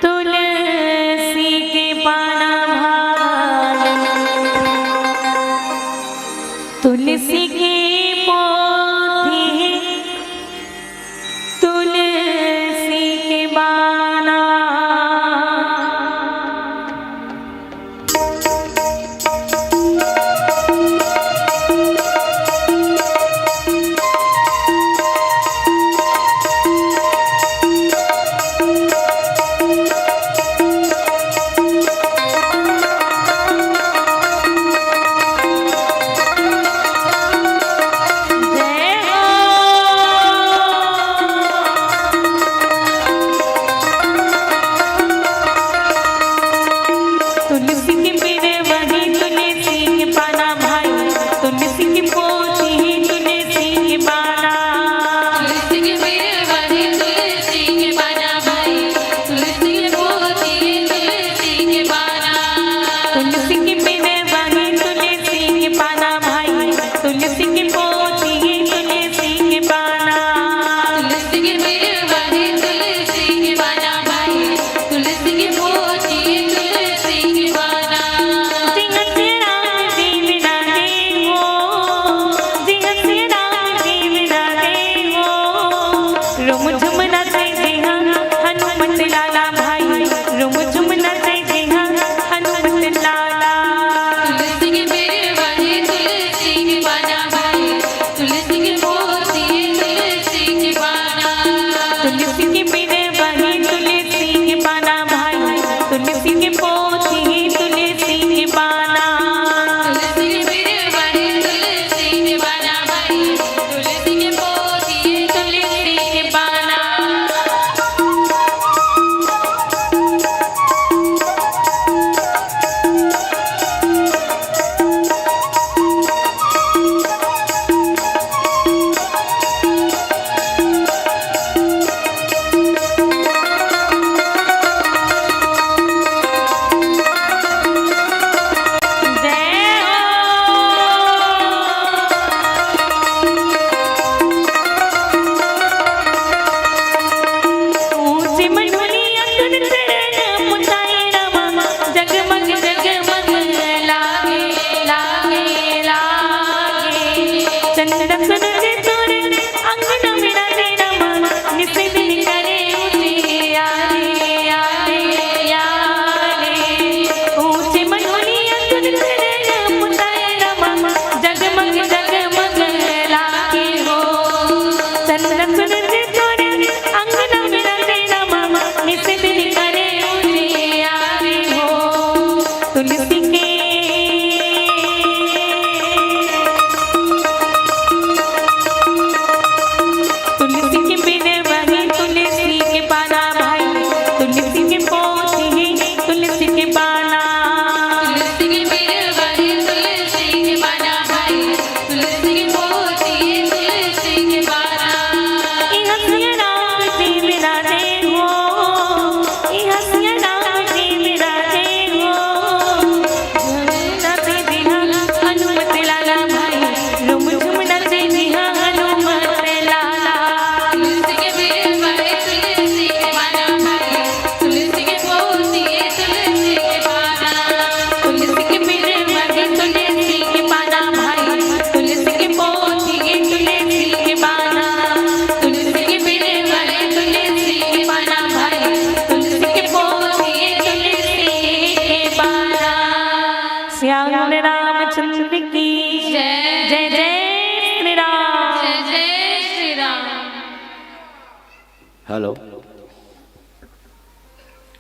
तुलसी के पाना भावे, तुलसी के पोथी, तुलसी के बाना।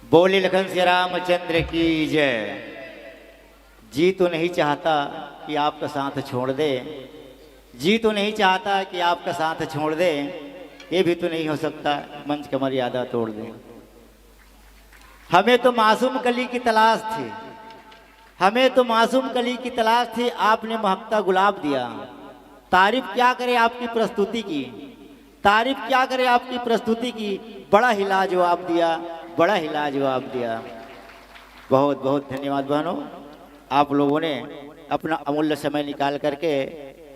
बोले लखन श्री रामचंद्र की जय। जी तो नहीं चाहता कि आपका साथ छोड़ दे, जी तो नहीं चाहता कि आपका साथ छोड़ दे, ये भी तो नहीं हो सकता मंच का मर्यादा तोड़ दे। हमें तो मासूम कली की तलाश थी, हमें तो मासूम कली की तलाश थी, आपने महकता गुलाब दिया। तारीफ क्या करे आपकी प्रस्तुति की, तारीफ क्या करे आपकी प्रस्तुति की, बड़ा ही लाजवाब दिया, बड़ा ही लाजवाब दिया। बहुत बहुत धन्यवाद बहनों, आप लोगों ने अपना अमूल्य समय निकाल करके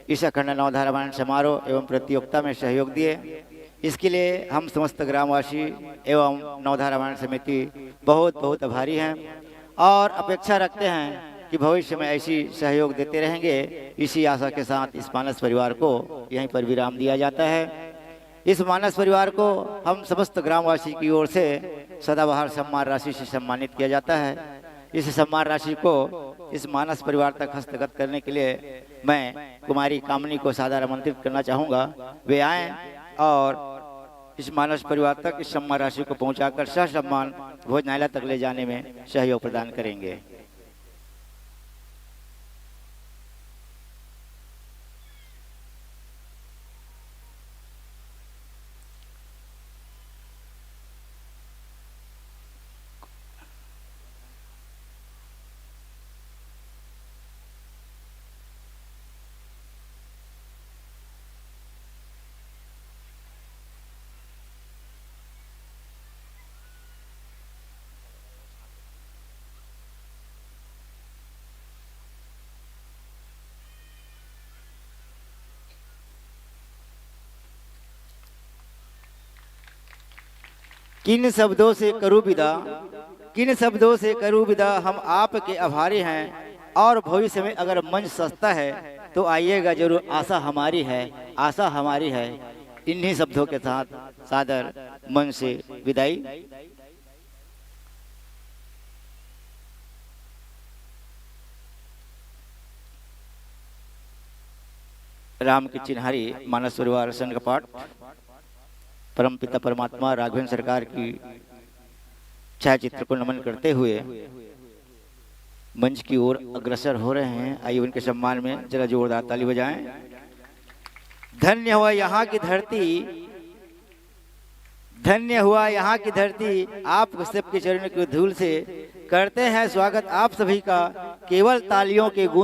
इस अखंड नवधा रामायण समारोह एवं प्रतियोगिता में सहयोग दिए। इसके लिए हम समस्त ग्रामवासी एवं नवधा रामायण समिति बहुत बहुत आभारी हैं और अपेक्षा रखते हैं कि भविष्य में ऐसी सहयोग देते रहेंगे। इसी आशा के साथ इस मानस परिवार को यहीं पर विराम दिया जाता है। इस मानस परिवार को हम समस्त ग्रामवासी की ओर से सदाबहार सम्मान राशि से सम्मानित किया जाता है। इस सम्मान राशि को इस मानस परिवार तक हस्तगत करने के लिए मैं कुमारी कामनी को सादर आमंत्रित करना चाहूँगा। वे आएँ और इस मानस परिवार तक इस सम्मान राशि को पहुँचाकर सह सम्मान भोजनालय तक ले जाने में सहयोग प्रदान करेंगे। किन शब्दों से करूं विदा, किन शब्दों से करूं विदा, हम आपके आभारी हैं। और भविष्य में अगर मंच सजता है तो आइएगा जरूर, आशा हमारी है, आशा हमारी है। इन्हीं शब्दों के साथ सादर मंच से विदाई। राम की चिन्हारी मानस परिवार संघ पाठ। परमपिता परमात्मा राघवेंद्र सरकार की छायाचित्र को नमन करते हुए मंच की ओर अग्रसर हो रहे हैं। आइए उनके सम्मान में जरा जोरदार ताली बजाएं। धन्य हुआ यहाँ की धरती, धन्य हुआ यहाँ की धरती, आप सबके चरण की धूल से करते हैं स्वागत आप सभी का। केवल तालियों के गूंज